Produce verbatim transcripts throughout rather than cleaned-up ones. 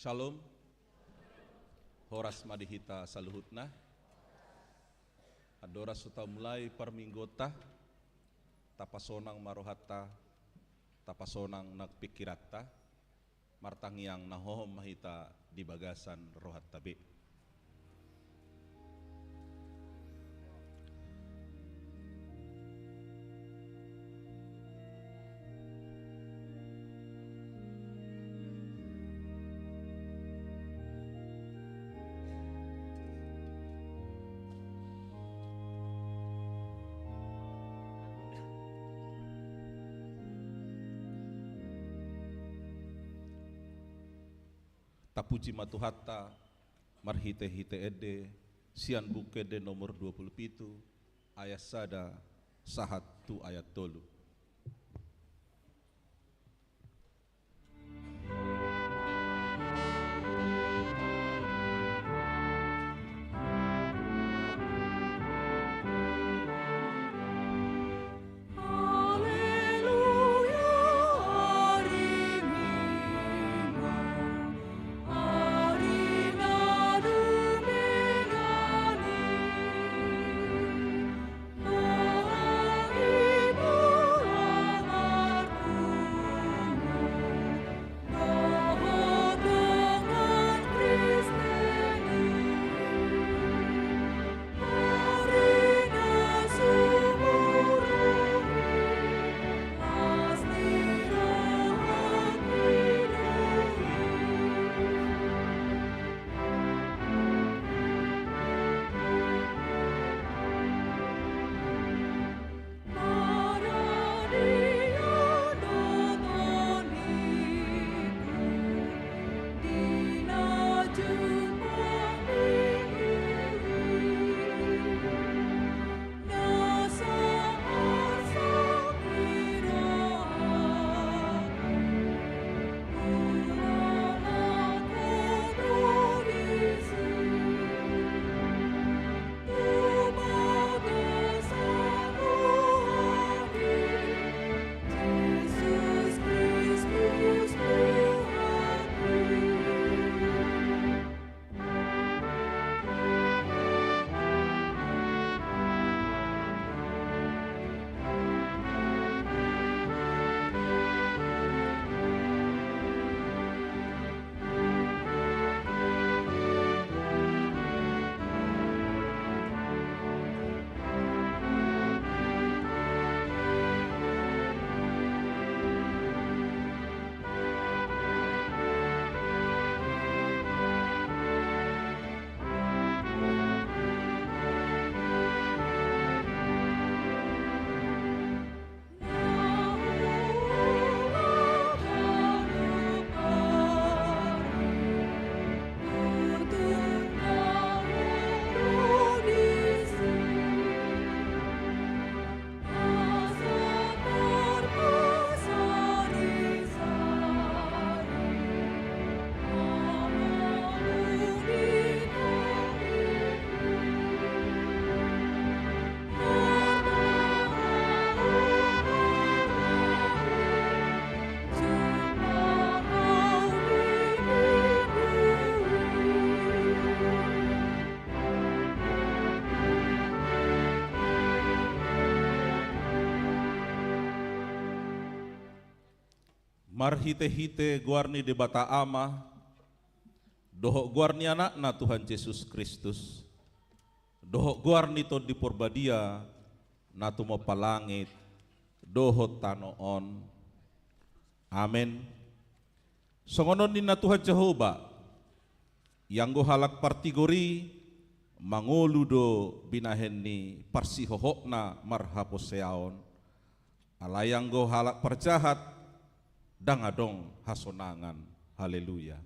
Shalom. Horas ma di hita saluhutna. Andorang so tamulai parmingguonta, tapasonang ma rohanta, tapasonang nang pingkiranta, martangiang na hohom ma hita di bagasan rohanta be. Tapuji ma Tuhanta, marhite-hite ende, sian Buku Ende nomor dua pulu pitu, ayat sada sahat tu ayat tolu. Marhite-hite goar ni Debata Ama, dohot goar ni Anakna Tuhan Jesus Kristus, dohot goar ni Tondi Porbadia, na tumompa langit dohot tano on. Amen. Songon on ninna Tuhan Jahowa, ianggo halak partigor i mangolu do binahen ni parsihohotna marhaporseaon, alai anggo halak parjahat ndang adong hasonangan. Haleluya.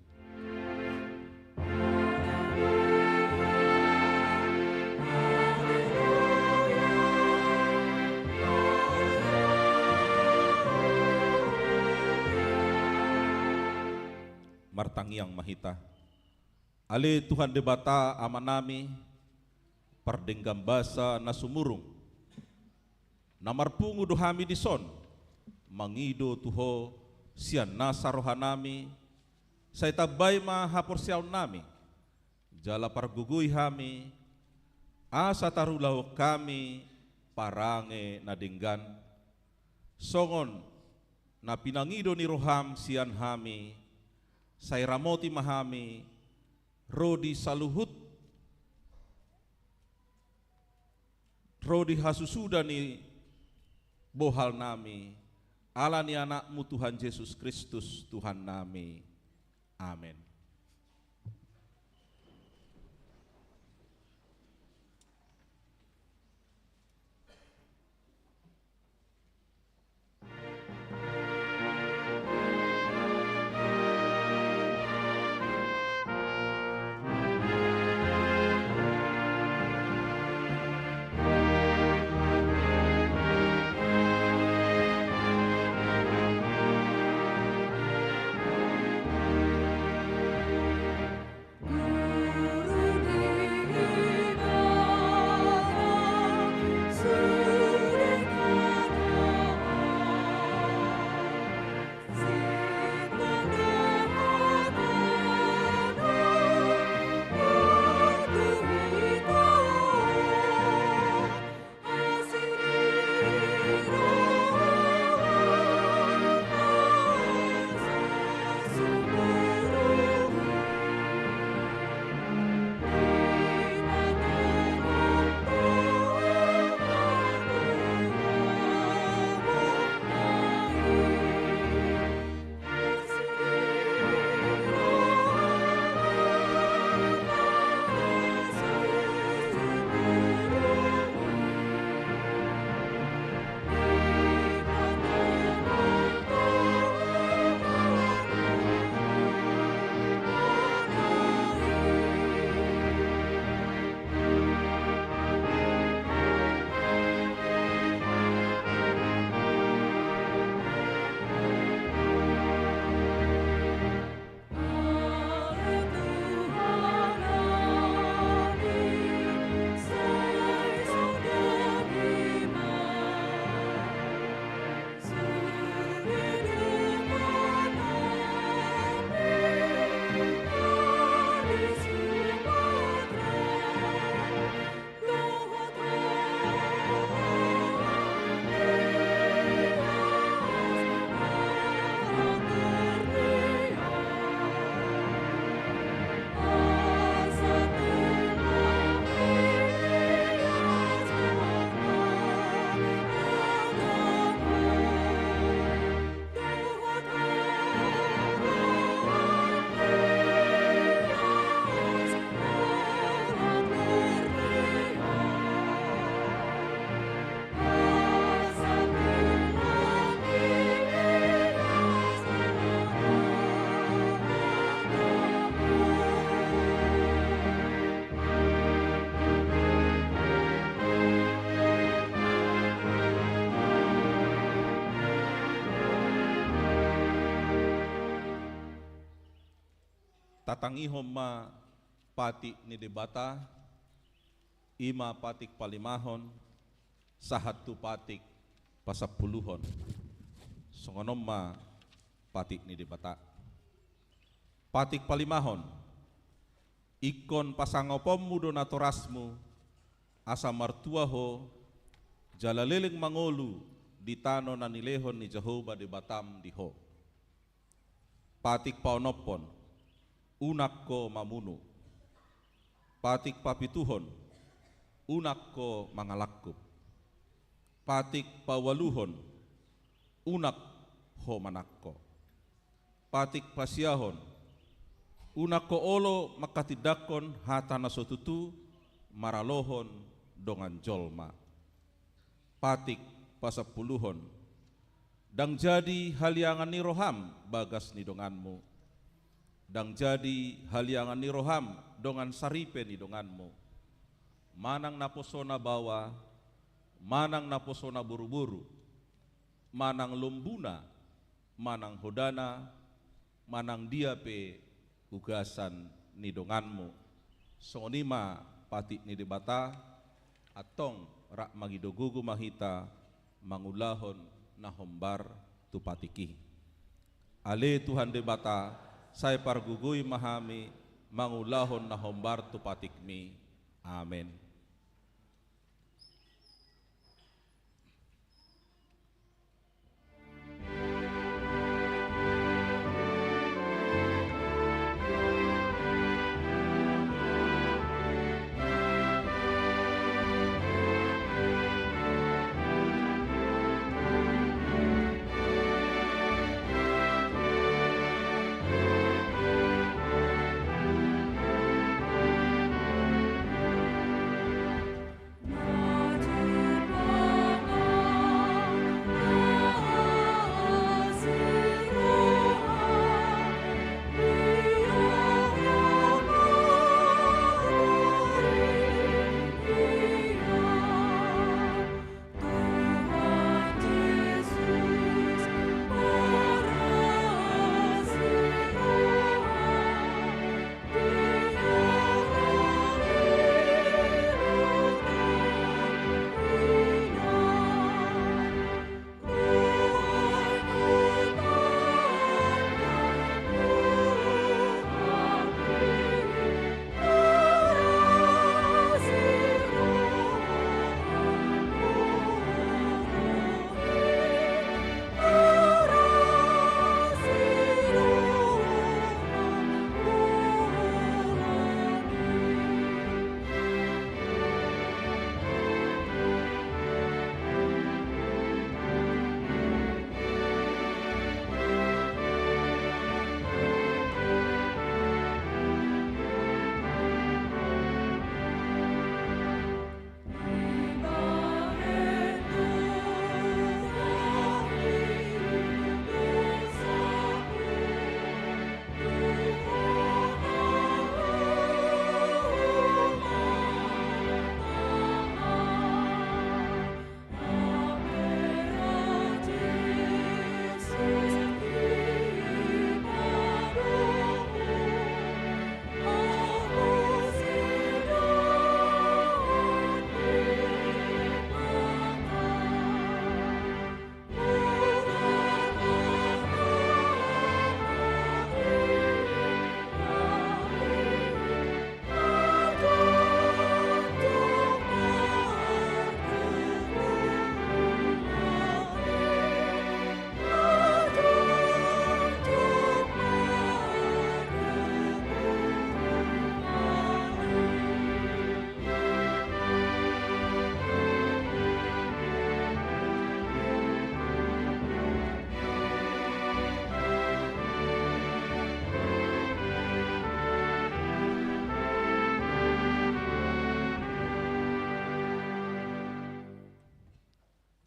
Martangiang ma hita. Ale Tuhan Debata Amanami, pardenggan basa na sumurung, na marpungu do hami dison mangido tu Ho sian nasa rohanami, Sai tambai ma haporseaonnami, jala pargogoi hami, asa tarulahon hami parange na denggan, songon na pinangido ni roham sian hami, sai ramoti ma hami, ro di saluhut, ro di hasusuda ni bohalnami, ala ni Anakmu Tuhan Jesus Kristus, Tuhannami. Amen. Tatangihon ma patik ni Debata, i ma patik palimahon, sahat tu patik pasampuluhon. Songon on ma patik ni Debata. Patik palimahon. Ingkon pasangaponmu do natorasmu, asa martua ho, jala leleng mangolu di tano na nilehon ni Jahowa Debatam di ho. Patik paonomhon, unang ho mamunu. Patik papituhon, unang ho mangalangkup. Patik paualuhon, unang ho manangko. Patik pasiahon, unang ho olo manghatindanghon hata na so tutu maralohon dongan jolma. Patik pasampuluhon, ndang jadi haliangan ni roham bagas ni donganmu. Ndang jadi haliangan ni roham dongan saripe ni donganmu. Manang naposona baoa, manang naposona boruboru, manang lombuna, manang hodana, manang dia pe ugasan ni donganmu. Songon i ma patik ni Debata, antong rap mangido gogo ma hita mangulahon na hombar tu patik i. Ale Tuhan Debata, Sai pargogoi ma hami mangulahon na hombar tu patikMi. Amen.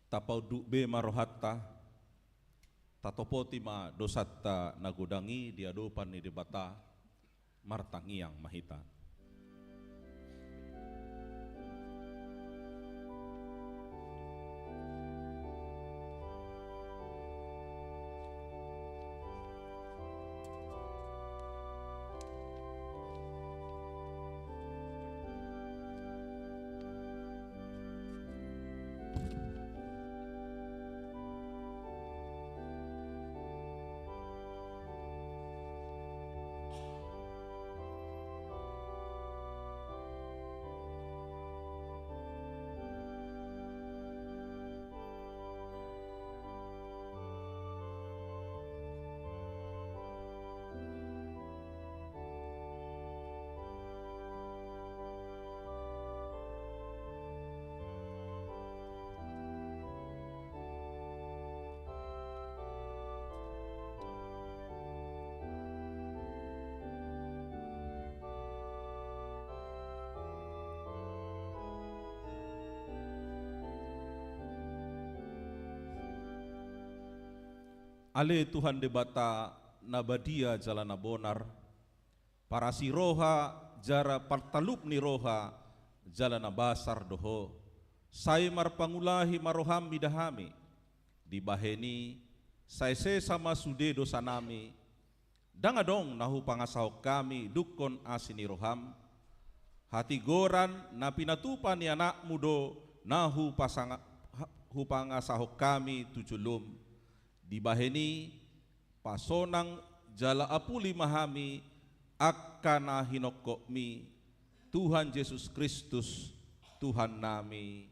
Tapaunduk be ma rohanta, tatopoti ma dosanta na godang i di adopan ni Debata. Martangiang ma hita. Ale Tuhan Debata na badia jala na bonar, parasi roha jala partalup ni roha jala na basar do Ho. Sai marpangulahi ma rohaM mida hami. Dibahen i, sai sesa ma sude dosanami. Ndang adong na hupangasahon hami dungkon asi ni rohaM. Hatigoran na pinatupa ni AnakMu do na hupasanga-, ha-, hupangasahon hami tu joloM. Dibahen i, pasonang jala apuli ma hami angka na hinokkopmi, Tuhan Jesus Kristus, Tuhannami.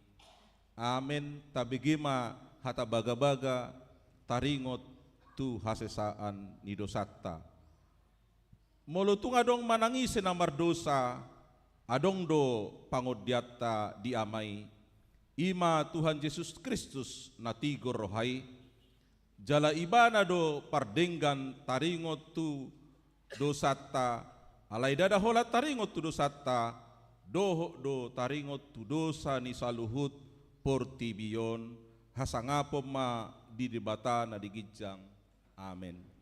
Amen. Tabege ma hata bagabaga taringot tu hasesaan ni dosanta. Molo tung adong manang ise na mardosa, adong do pangondianta di Ama i, i ma Tuhan Jesus Kristus na tigor roha i, jala Ibana do pardenggan taringot tu dosanta, alai ndada holan taringot tu dosanta, dohot do taringot tu dosa ni saluhut portibi on, hasangapon ma di Debata na di ginjang. Amen.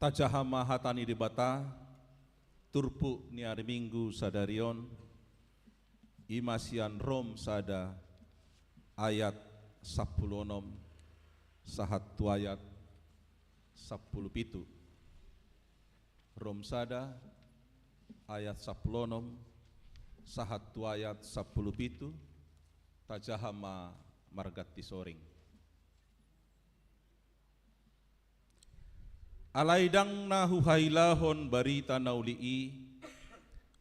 Tajaha ma hata ni Debata, turpuk ni ari Minggu sadari on, i ma sian Rom sada ayat sampulu onom sahat tu ayat sampulu pitu. Rom sada ayat sampulu onom sahat tu ayat sampulu pitu, tajaha ma marganti soring. Alai ndang na huhailahon barita na uli i,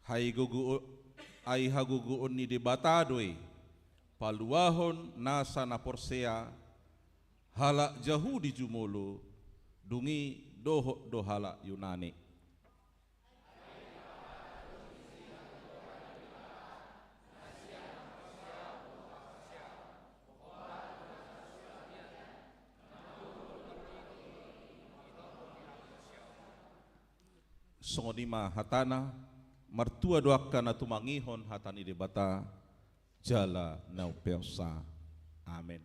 Ai gogo-, ai hagogoon ni Debata do i, paluahon nasa na porsea, halak Jahudi jumolo, dung i dohot do halak Yunani. Songon i ma hatana, martua do angka na tumangihon hata ni Debata, jala na umpeopsa. Amen.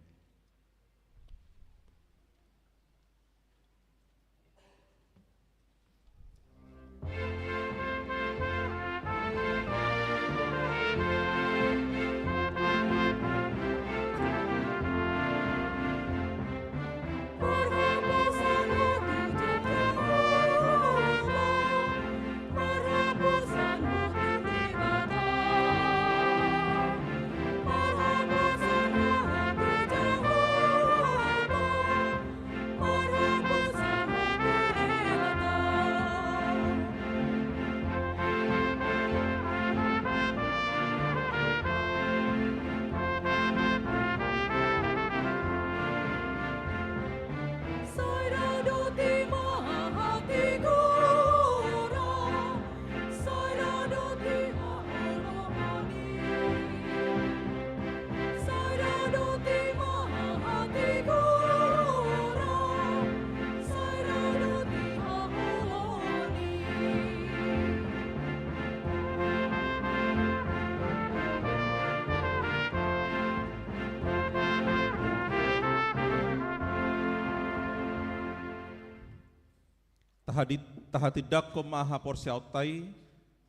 Tahadi-, tahatindangkon ma haporseaonta i,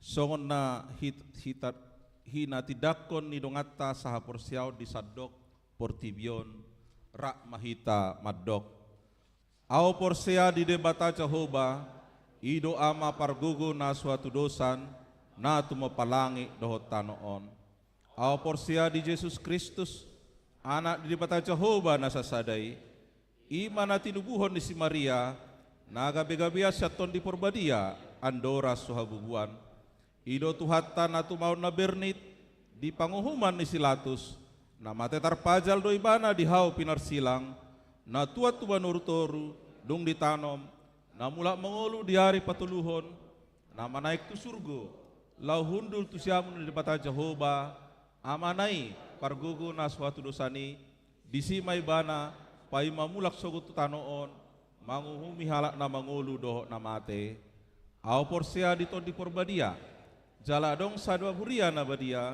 songon na hit-, hita-, hinatindangkon ni donganta sahaporseaon di sandok portibi on, rap ma hita mandok. Ahu porsea di Debata Jahowa, i do Ama pargogo na so hatudosan, na tumompa langit dohot tano on. Ahu porsea di Jesus Kristus, Anak ni Debata Jahowa na sasada i, i ma na tinubuhon ni si Maria, na gabegabean sian Tondi Porbadia, andora so habubuan. I do Tuhanta na tumaon na bernit, di panguhuman ni si Latus, na mate tarpajal do ibana di hau pinarsilang, na tuat tu banorutoru, dung ditanom, na mulak mangolu di ari patoluhon, na manaek tu surgo, laho hundul tu siamun ni Debata Jahowa, Amana i, pargogo na so hatudosan i, disi ma ibana, paima mulak sogot tu tano on, manguhumi halak na mangolu dohot na mate. Ahu porsea di Tondi Porbadia, jala adong sada huria na badia,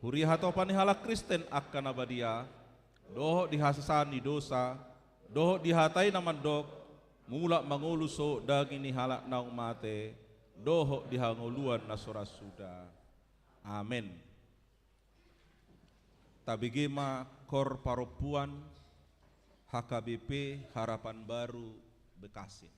huria hatopan ni halak Kristen angka na badia, dohot di hasesaan ni dosa, dohot di hata i na mandok, mulak mangolu sogot daging ni halak naung mate, dohot di hangoluan na so ra suda. Amen. Tabege ma Kor Parompuan H K B P Harapan Baru Bekasi.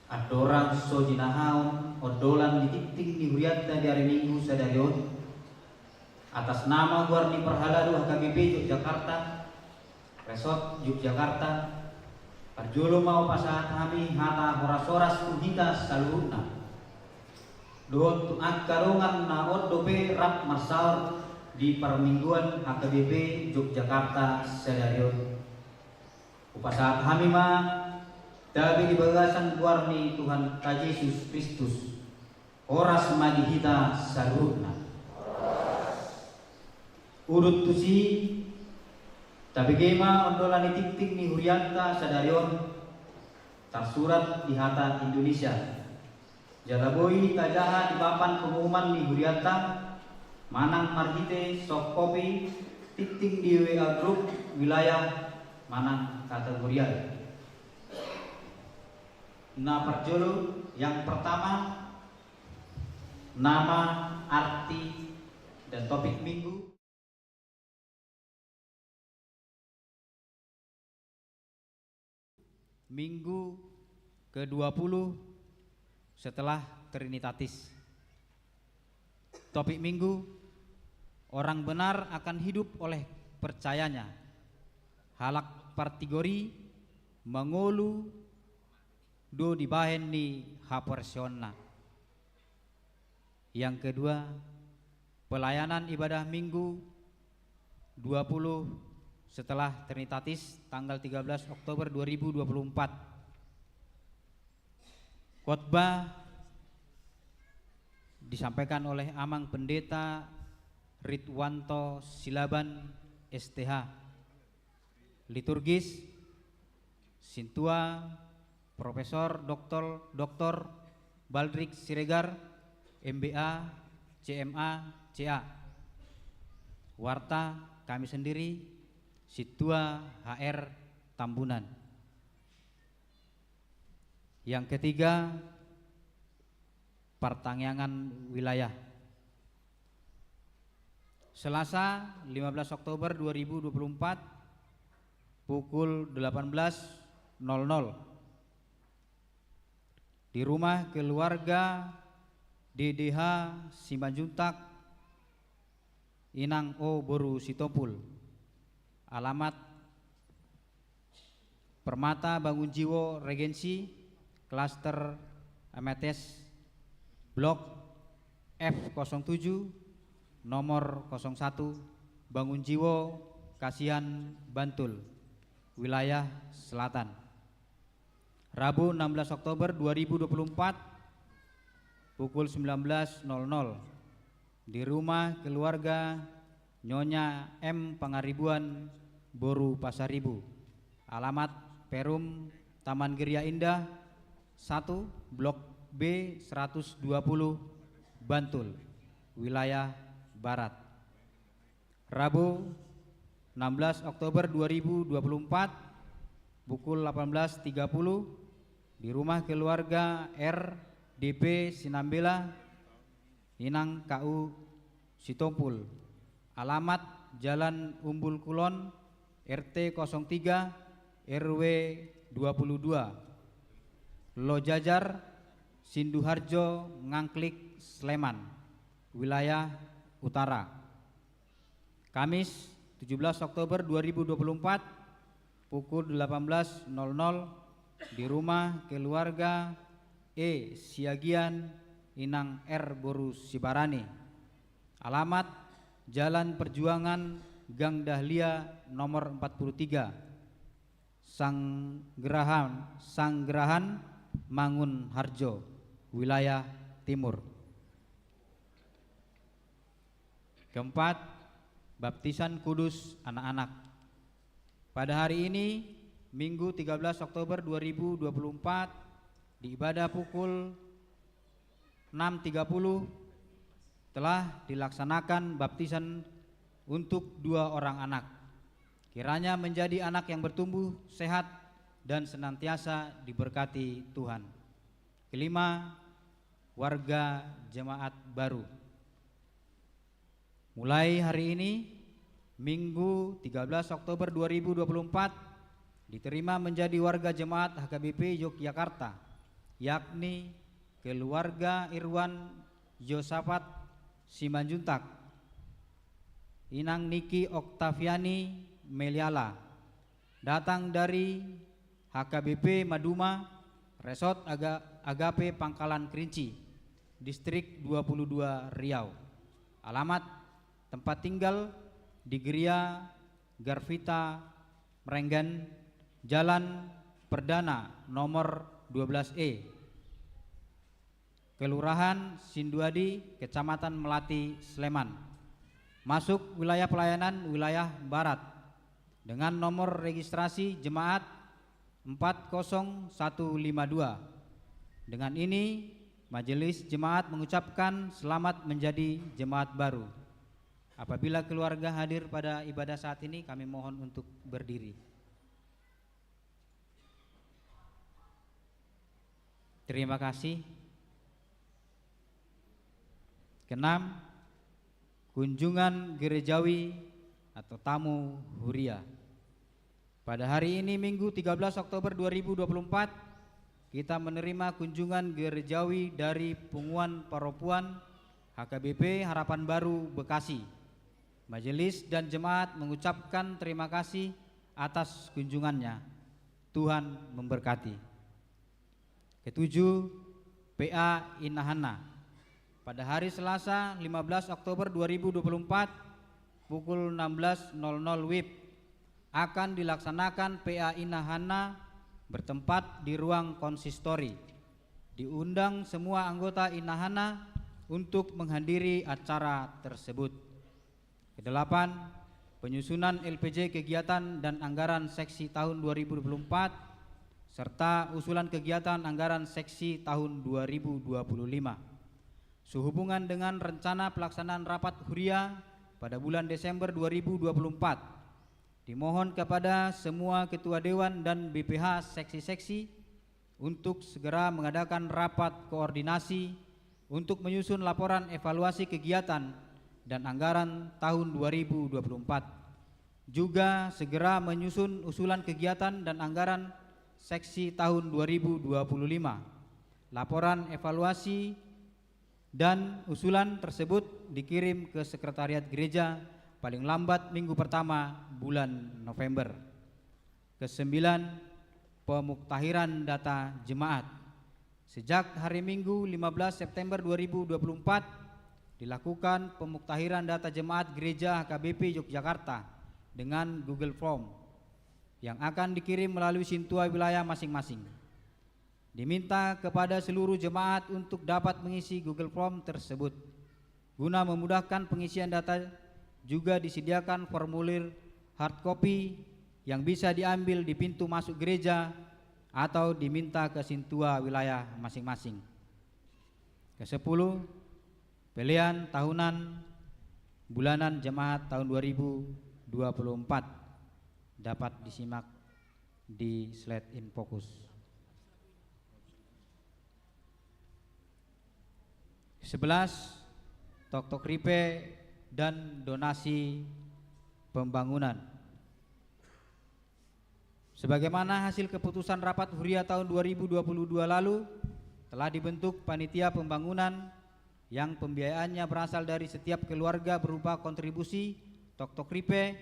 Andorang so jinahahon ondolan ni tingting ni hurianta di ari Minggu sadari on, atas nama goar ni parhalado H K B P Yogyakarta, Resort Yogyakarta, parjolo ma hupasahat hami hata horas-horas tu hita saluhutna dohot tu angka dongan na on dope rap marsaor di parmingguan H K B P Yogyakarta sadari on. Hupasahat hami ma tabe di bagasan goar ni Tuhanta Jesus Kristus. Horas ma di hita saluhutna. Udut tusi, tabege ma ondolan ni tingting ni hurianta sadari on, tarsurat di hata Indonesia. Jala boi tajaha di papan pengumuman ni hurianta, manang marhite soft copy, tingting di W A grup, wilayah, manang kategorial. Na parjolo, yang pertama, nama, arti, dan topik minggu. Minggu kedua puluh setelah Trinitatis. Topik minggu, orang benar akan hidup oleh percayanya. Halak partigor i mangolu do dibahen ni haporseaonna. Yang kedua, pelayanan ibadah Minggu dua puluh setelah Trinitatis, tanggal tiga belas Oktober dua ribu dua puluh empat. Khotbah disampaikan oleh Amang Pendeta Ridwanto Silaban, S T H. Liturgis, Sintua Profesor Doktor, Doktor Baldrik Siregar, M B A, C M A, C A. Warta, kami sendiri, Sintua H R Tambunan. Yang ketiga, partangiangan wilayah. Selasa, lima belas Oktober dua ribu dua puluh empat, pukul delapan belas nol nol. Di rumah keluarga D D H Simanjuntak, Inang O boru Sitompul. Alamat Permata Bangun Jiwo Regensi, Klaster M T S, Blok F kosong tujuh, nomor kosong satu, Bangun Jiwo, Kasihan, Bantul, wilayah selatan. Rabu, enam belas Oktober dua ribu dua puluh empat, pukul sembilan belas nol nol, di rumah keluarga Nyonya M Pangaribuan, boru Pasaribu. Alamat Perum, Taman Geria Indah, satu, Blok B seratus dua puluh, Bantul, wilayah barat. Rabu, enam belas Oktober dua ribu dua puluh empat, pukul delapan belas tiga puluh, di rumah keluarga R D P Sinambela, Inang K U Sitompul. Alamat Jalan Umbul Kulon, R T kosong tiga, R W dua puluh dua, Lojajar, Sinduharjo, Ngangklik, Sleman, wilayah utara. Kamis, tujuh belas Oktober dua ribu dua puluh empat, pukul delapan belas nol nol, di rumah keluarga E Siagian, Inang R boru Sibarani. Alamat Jalan Perjuangan, Gang Dahlia, nomor empat puluh tiga, Sanggerahan, Sanggerahan, Mangunharjo, wilayah timur. Keempat, baptisan kudus anak-anak. Pada hari ini, Minggu tiga belas Oktober dua ribu dua puluh empat, di ibadah pukul enam tiga puluh, telah dilaksanakan baptisan untuk dua orang anak. Kiranya menjadi anak yang bertumbuh sehat dan senantiasa diberkati Tuhan. Kelima, warga jemaat baru. Mulai hari ini, Minggu tiga belas Oktober dua ribu dua puluh empat, diterima menjadi warga jemaat H K B P Yogyakarta. yakni keluarga Irwan Yosafat Simanjuntak, inang Niki Oktaviani Meliala, datang dari H K B P Maduma, Resort Aga-, Agape Pangkalan Kerinci, Distrik dua puluh dua Riau. Alamat tempat tinggal di Geria Garvita Merenggen, Jalan Perdana nomor dua belas E, Kelurahan Sinduadi, Kecamatan Melati, Sleman. Masuk wilayah pelayanan wilayah Barat dengan nomor registrasi jemaat empat kosong satu lima dua. Dengan ini, Majelis Jemaat mengucapkan selamat menjadi jemaat baru. Apabila keluarga hadir pada ibadah saat ini, kami mohon untuk berdiri. Terima kasih. Keenam, kunjungan gerejawi atau tamu huria. Pada hari ini, Minggu, tiga belas Oktober dua ribu dua puluh empat, kita menerima kunjungan gerejawi dari Punguan Paropuan H K B P Harapan Baru, Bekasi. Majelis dan jemaat mengucapkan terima kasih atas kunjungannya. Tuhan memberkati. Ketujuh, P A Inna Hanna. Pada hari Selasa, lima belas Oktober dua ribu dua puluh empat, pukul enam belas nol nol W I B, akan dilaksanakan P A Inna Hanna bertempat di ruang konsistori. Diundang semua anggota Inna Hanna untuk menghadiri acara tersebut. Kedelapan, penyusunan L P J kegiatan dan anggaran seksi tahun dua ribu dua puluh empat, serta usulan kegiatan anggaran seksi tahun dua ribu dua puluh lima. Sehubungan dengan rencana pelaksanaan rapat huria pada bulan Desember dua ribu dua puluh empat, dimohon kepada semua ketua dewan dan B P H seksi-seksi untuk segera mengadakan rapat koordinasi untuk menyusun laporan evaluasi kegiatan dan anggaran tahun dua ribu dua puluh empat. Juga segera menyusun usulan kegiatan dan anggaran seksi tahun dua ribu dua puluh lima. Laporan evaluasi dan usulan tersebut dikirim ke Sekretariat Gereja paling lambat minggu pertama bulan November. Kesembilan, pemuktahiran data jemaat. Sejak hari Minggu, lima belas September dua ribu dua puluh empat, dilakukan pemuktahiran data jemaat Gereja H K B P Yogyakarta dengan Google Form yang akan dikirim melalui sintua wilayah masing-masing. Diminta kepada seluruh jemaat untuk dapat mengisi Google Form tersebut. Guna memudahkan pengisian data, juga disediakan formulir hard copy yang bisa diambil di pintu masuk gereja atau diminta ke sintua wilayah masing-masing. Kesepuluh, pelean tahunan bulanan jemaat tahun dua ribu dua puluh empat dapat disimak di slide in focus. Sebelas, toktok ripe dan donasi pembangunan. Sebagaimana hasil keputusan rapat huria tahun dua ribu dua puluh dua lalu, telah dibentuk panitia pembangunan yang pembiayaannya berasal dari setiap keluarga berupa kontribusi toktok ripe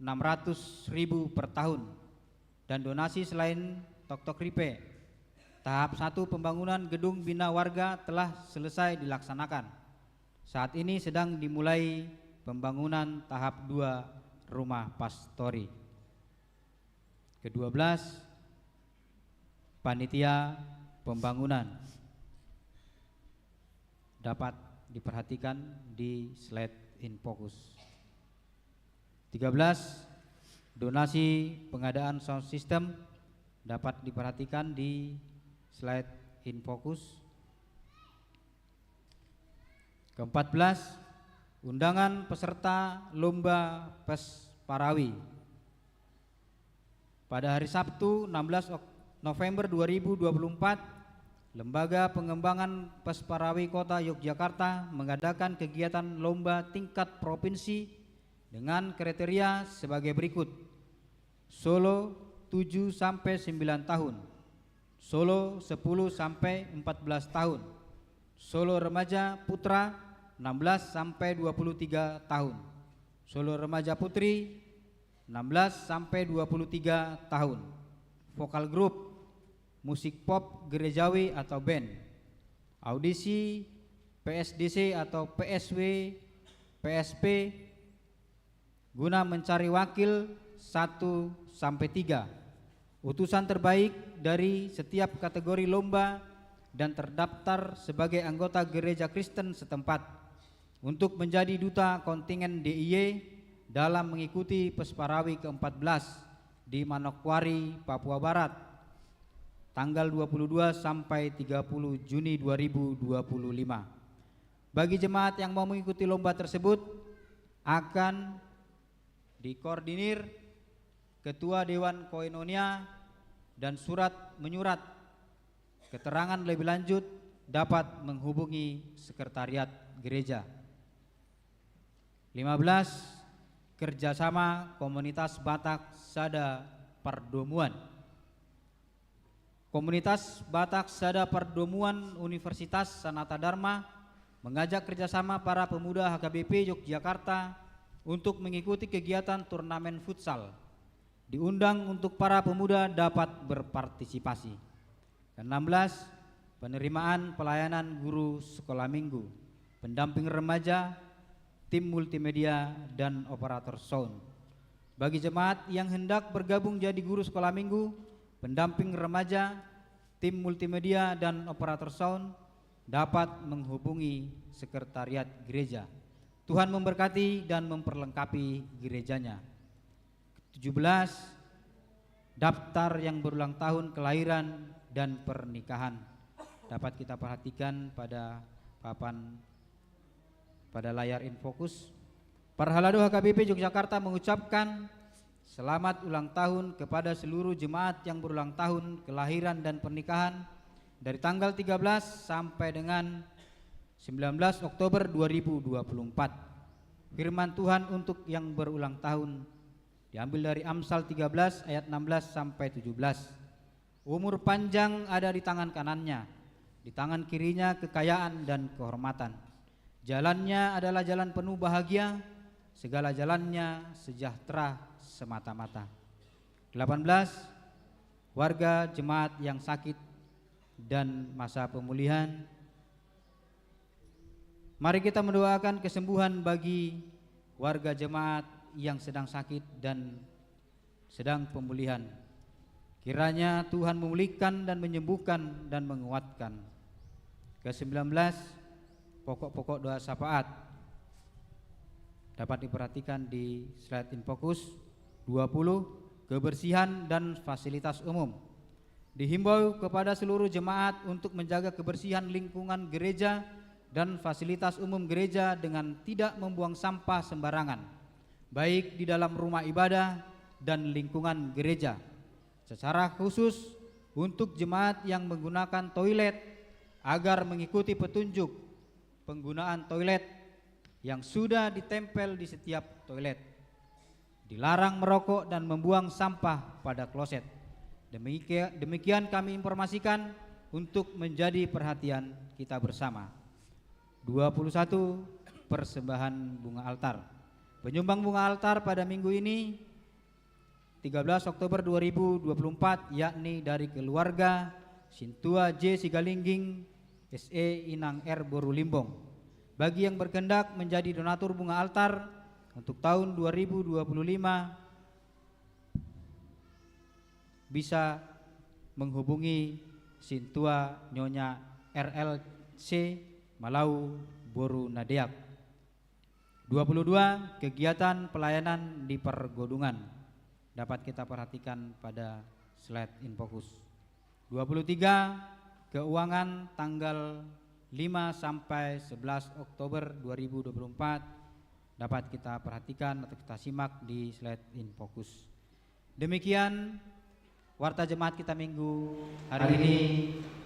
enam ratus ribu per tahun, dan donasi selain toktok ripe. Tahap satu pembangunan gedung bina warga telah selesai dilaksanakan. Saat ini sedang dimulai pembangunan tahap dua rumah pastori. Kedua belas, panitia pembangunan dapat diperhatikan di slide in focus. Tiga belas, donasi pengadaan sound system dapat diperhatikan di slide in focus. Keempat belas, undangan peserta lomba Pes Parawi. Pada hari Sabtu, enam belas Ok-, November dua ribu dua puluh empat, Lembaga Pengembangan Pes Parawi Kota Yogyakarta mengadakan kegiatan lomba tingkat provinsi dengan kriteria sebagai berikut: Solo, tujuh sampai sembilan tahun. Solo sepuluh sampai empat belas tahun. Solo remaja putra enam belas sampai dua puluh tiga tahun. Solo remaja putri enam belas sampai dua puluh tiga tahun. Vokal grup, musik pop gerejawi atau band. Audisi P S D C atau P S W, P S P, guna mencari wakil satu sampai tiga utusan terbaik dari setiap kategori lomba dan terdaftar sebagai anggota gereja Kristen setempat untuk menjadi duta kontingen D I Y dalam mengikuti Pesparawi keempat belas di Manokwari, Papua Barat, tanggal dua puluh dua sampai tiga puluh Juni dua ribu dua puluh lima. Bagi jemaat yang mau mengikuti lomba tersebut, akan dikoordinir Ketua Dewan Koinonia dan surat menyurat keterangan lebih lanjut dapat menghubungi sekretariat gereja. Lima belas, kerjasama komunitas Batak sada pardomuan. Komunitas Batak sada pardomuan Universitas Sanata Dharma mengajak kerjasama para pemuda H K B P Yogyakarta untuk mengikuti kegiatan turnamen futsal. Diundang untuk para pemuda dapat berpartisipasi. Keenam belas, penerimaan pelayanan guru sekolah minggu, pendamping remaja, tim multimedia, dan operator sound. Bagi jemaat yang hendak bergabung jadi guru sekolah minggu, pendamping remaja, tim multimedia, dan operator sound, dapat menghubungi sekretariat gereja. Tuhan memberkati dan memperlengkapi gerejanya. Tujuh belas, daftar yang berulang tahun kelahiran dan pernikahan. Dapat kita perhatikan pada papan, pada layar in focus. Parhalado H K B P Yogyakarta mengucapkan selamat ulang tahun kepada seluruh jemaat yang berulang tahun kelahiran dan pernikahan dari tanggal tiga belas sampai dengan sembilan belas Oktober dua ribu dua puluh empat. Firman Tuhan untuk yang berulang tahun diambil dari Amsal tiga belas ayat enam belas sampai tujuh belas. Umur panjang ada di tangan kanannya, di tangan kirinya kekayaan dan kehormatan. Jalannya adalah jalan penuh bahagia, segala jalannya sejahtera semata-mata. Delapan belas, warga jemaat yang sakit dan masa pemulihan. Mari kita mendoakan kesembuhan bagi warga jemaat yang sedang sakit dan sedang pemulihan. Kiranya Tuhan memulihkan dan menyembuhkan dan menguatkan. Kesembilan belas, pokok-pokok doa syafaat. Dapat diperhatikan di slide in focus. Dua puluh, kebersihan dan fasilitas umum. Dihimbau kepada seluruh jemaat untuk menjaga kebersihan lingkungan gereja dan fasilitas umum gereja dengan tidak membuang sampah sembarangan, baik di dalam rumah ibadah dan lingkungan gereja. Secara khusus untuk jemaat yang menggunakan toilet, agar mengikuti petunjuk penggunaan toilet yang sudah ditempel di setiap toilet. Dilarang merokok dan membuang sampah pada kloset. Demikia-, demikian kami informasikan untuk menjadi perhatian kita bersama. Dua puluh satu, persembahan bunga altar. Penyumbang bunga altar pada minggu ini, tiga belas Oktober dua ribu dua puluh empat, yakni dari keluarga Sintua J Sigalingging, S E Inang R Boru Limbong. Bagi yang berkehendak menjadi donatur bunga altar untuk tahun dua ribu dua puluh lima, bisa menghubungi Sintua Nyonya R L C Malau Boru Nadeak. Dua puluh dua, kegiatan pelayanan di pergodungan. Dapat kita perhatikan pada slide in focus. Dua puluh tiga, keuangan tanggal lima sampai sebelas Oktober dua ribu dua puluh empat. Dapat kita perhatikan atau kita simak di slide in focus. Demikian warta jemaat kita minggu hari ini.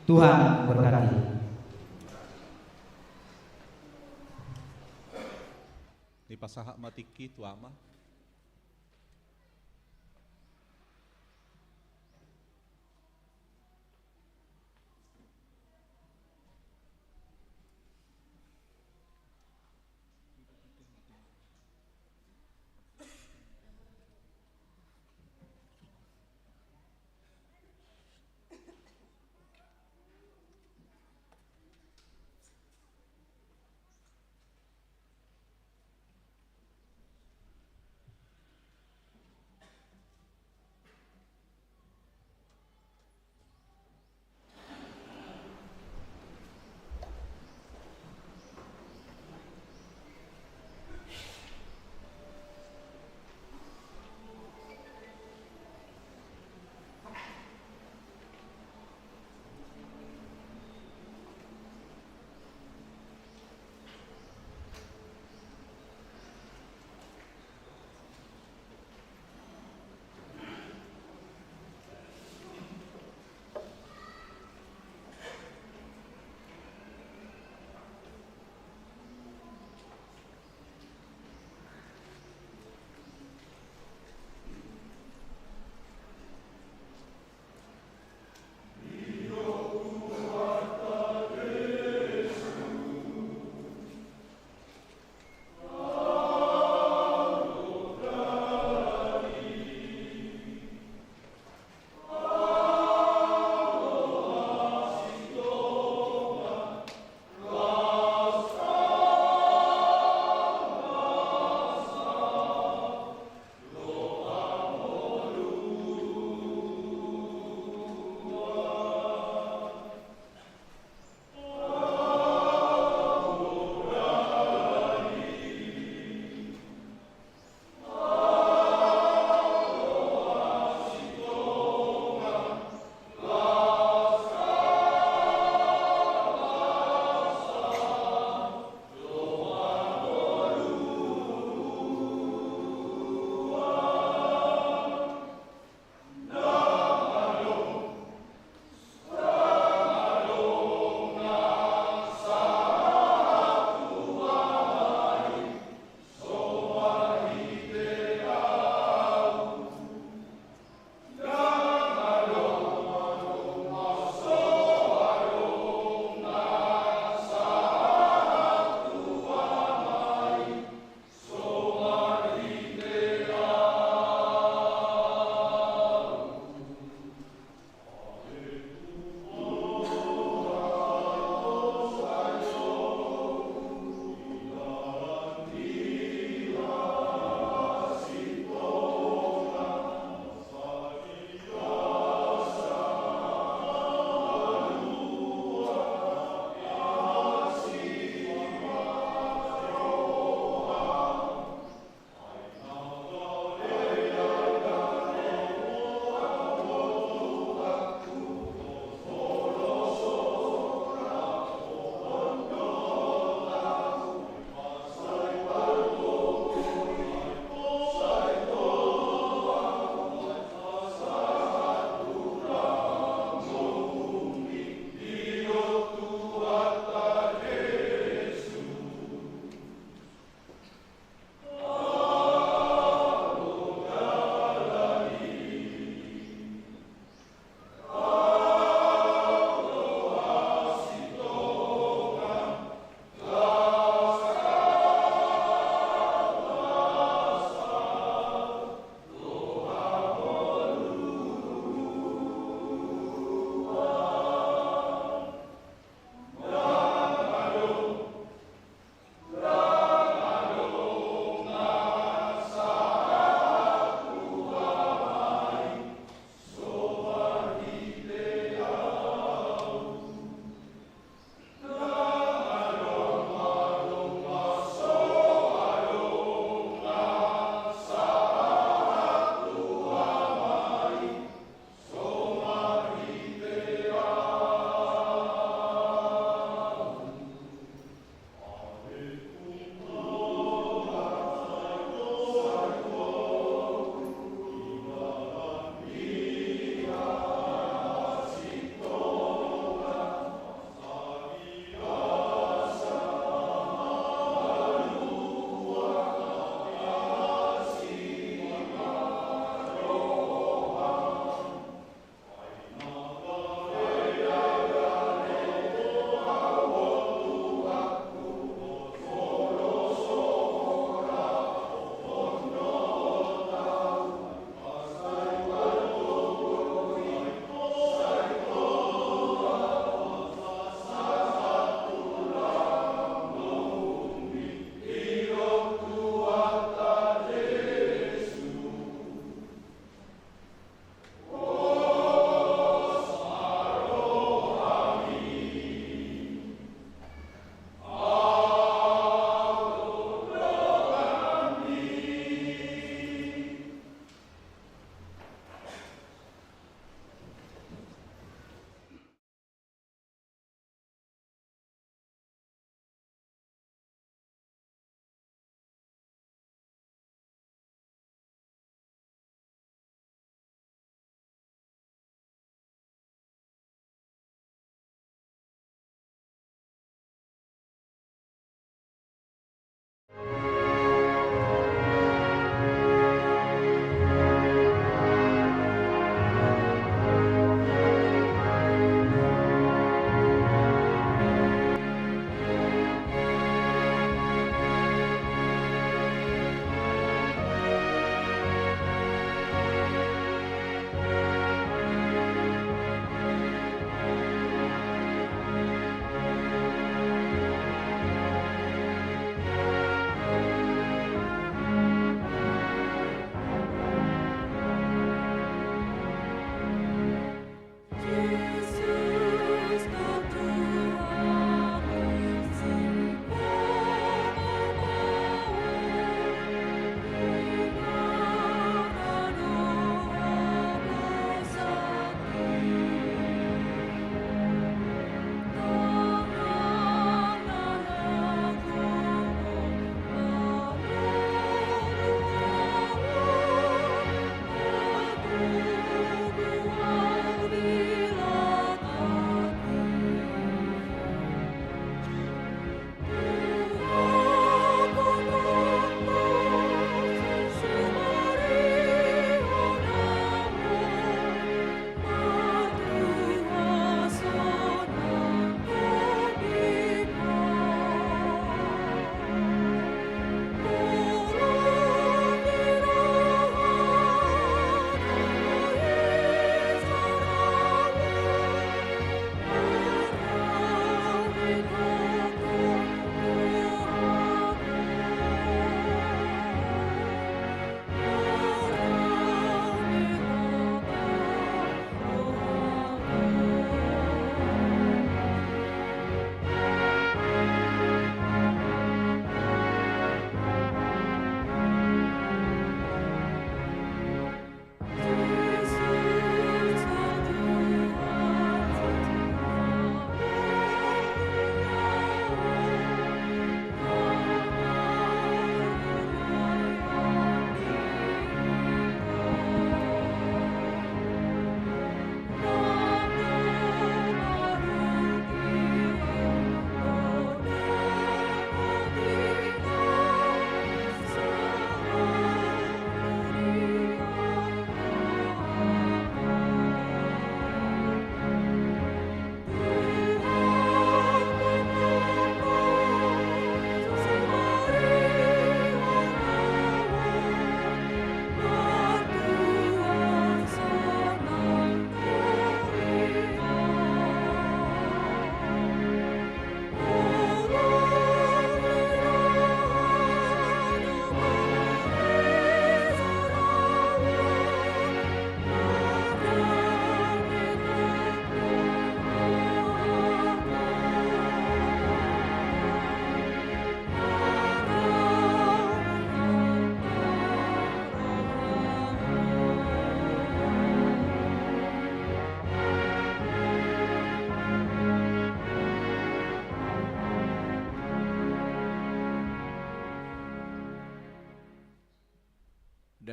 Tuhan berkati. Dipasahat ma tingki tu Ama.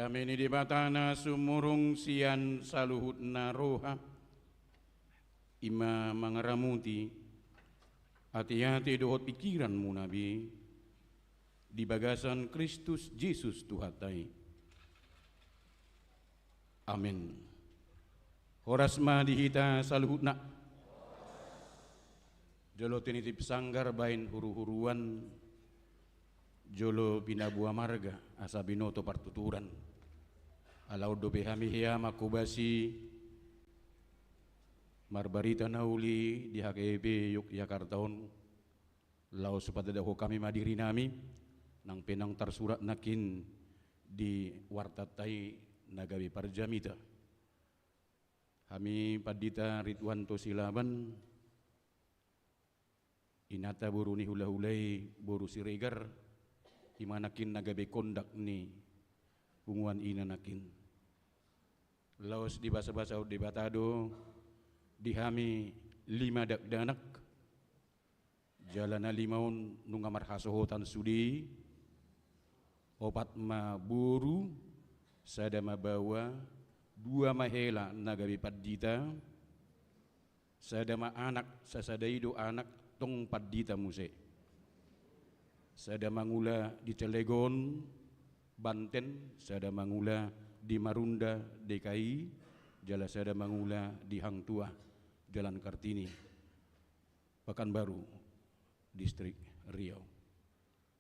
Dame ni Debata na sumurung sian saluhutna roha, i ma mangaramoti ateate dohot pingkiranmuna be di bagasan Kristus Jesus Tuhanta i. Amen. Horas ma di hita saluhutna. Jolo tinitip sanggar bahen huruhuruan, jolo pinaboa marga asa binoto partuturan. Ala on dope hami hea manghobasi marbarita na uli di H K B P Yogyakarta on, laos patadahon hami ma dirinami, nang pe naung tarsurat nangkin di wartanta i na gabe parjamita. Hami Pandita Rituanto Silaban, inanta boru ni hulahula i boru Siregar, i ma nangkin na gabe kondak ni punguan i na nangkin. Laos dibasabasahon Debata do di hami lima dakdanak, jala na lima on nunga marhasohotan sude, opat ma boru, sada ma baoa, dua ma hela na gabe pandita, sada ma anak, sasada i do anak, tong pandita muse. Sada mangula di Cilegon, Banten, sada mangula di Marunda, D K I, jala sada mangula di Hang Tuah, Jalan Kartini, Pekanbaru, Distrik Riau.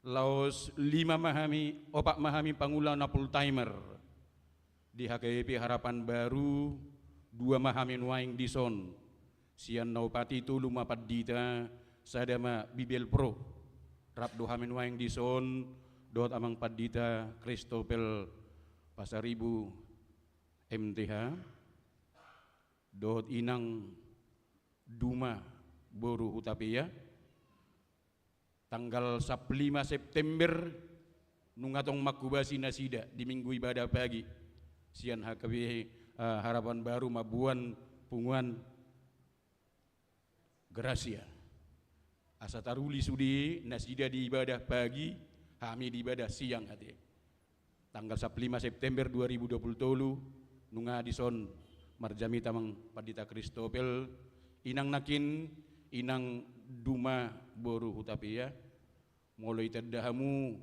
Laos lima ma hami, opat ma hami pangula na full timer di H K B P Harapan Baru, dua ma hami nuaeng dison. Sian na opat i tolu ma pandita, sada ma Bibelvrouw. Rap do hami nuaeng dison dohot Amang Pandita Christopel Pasaribu, M T H, dohot Inang Duma boru Hutapea. Tanggal sampulu lima September nunga tong manghobasi nasida di Minggu Ibadah Pagi sian H K B P, eh, Harapan Baru mamboan punguan Gracia. Asa taruli sude nasida di Ibadah Pagi, hami di Ibadah Siang ate. Tanggal sampulu lima September dua ribu dua puluh tolu, nunga dison marjamita Amang Pandita Christopel, Inang nangkin, Inang Duma boru Hutapea, molo itanda hamu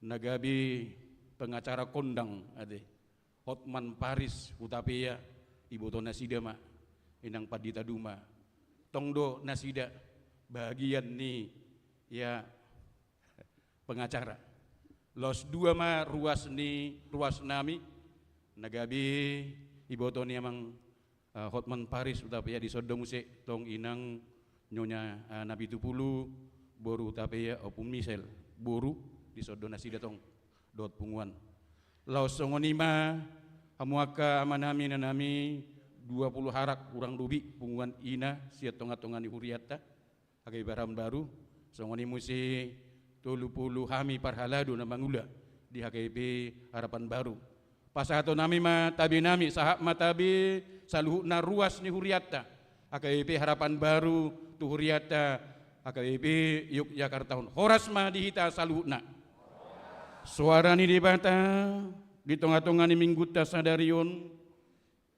na gabe pengacara kondang ate, Hotman Paris Hutapea, iboto nasida ma, Inang Pandita Duma. Tong do nasida bahagian ni, ya, pengacara. Laos dua ma ruas ni, ruas nami, na gabe iboto ni Amang, eh, Hotman Paris Hutapea, dison do muse tong Inang Nyonya, eh, Napitupulu boru Hutapea, Ompung Misel boru, dison do nasida tong dohot punguan. Laos songon i ma hamu angka amanami, inanami, dua pulu halak kurang lobi punguan ina sian tongatonga ni hurianta H K B P Harapan Baru, songon i muse tolu pulu hami parhalado na mangula di H K B P Harapan Baru. Pasahaton nami ma tabe nami, sahat ma tabe saluhutna ruas ni hurianta H K B P Harapan Baru tu hurianta H K B P Yogyakarta on. Horas ma di hita saluhutna. Soara ni Debata di tongatonga ni Minggunta sadari on,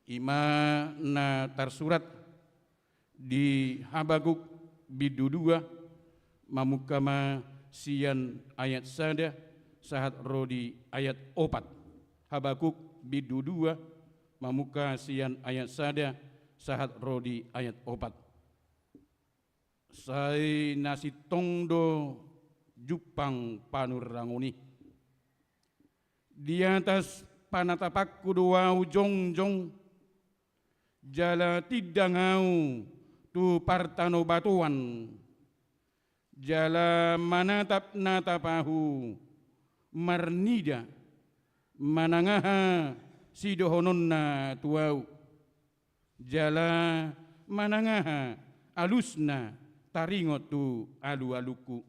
i ma na tarsurat di Habakuk bindu dua, mamungka ma sian ayat sada sahat ro di ayat opat. Habakuk bindu dua, mamungka sian ayat sada sahat ro di ayat opat. Sai na sintong do jumpang panurrangon i. Di atas panatapanku do ahu jongjong, jala tindang ahu tu partanobatoan, jala manatapnatap ahu, marnida, manang aha sidohononna tu ahu, jala manang aha alusna taringot tu alualungku.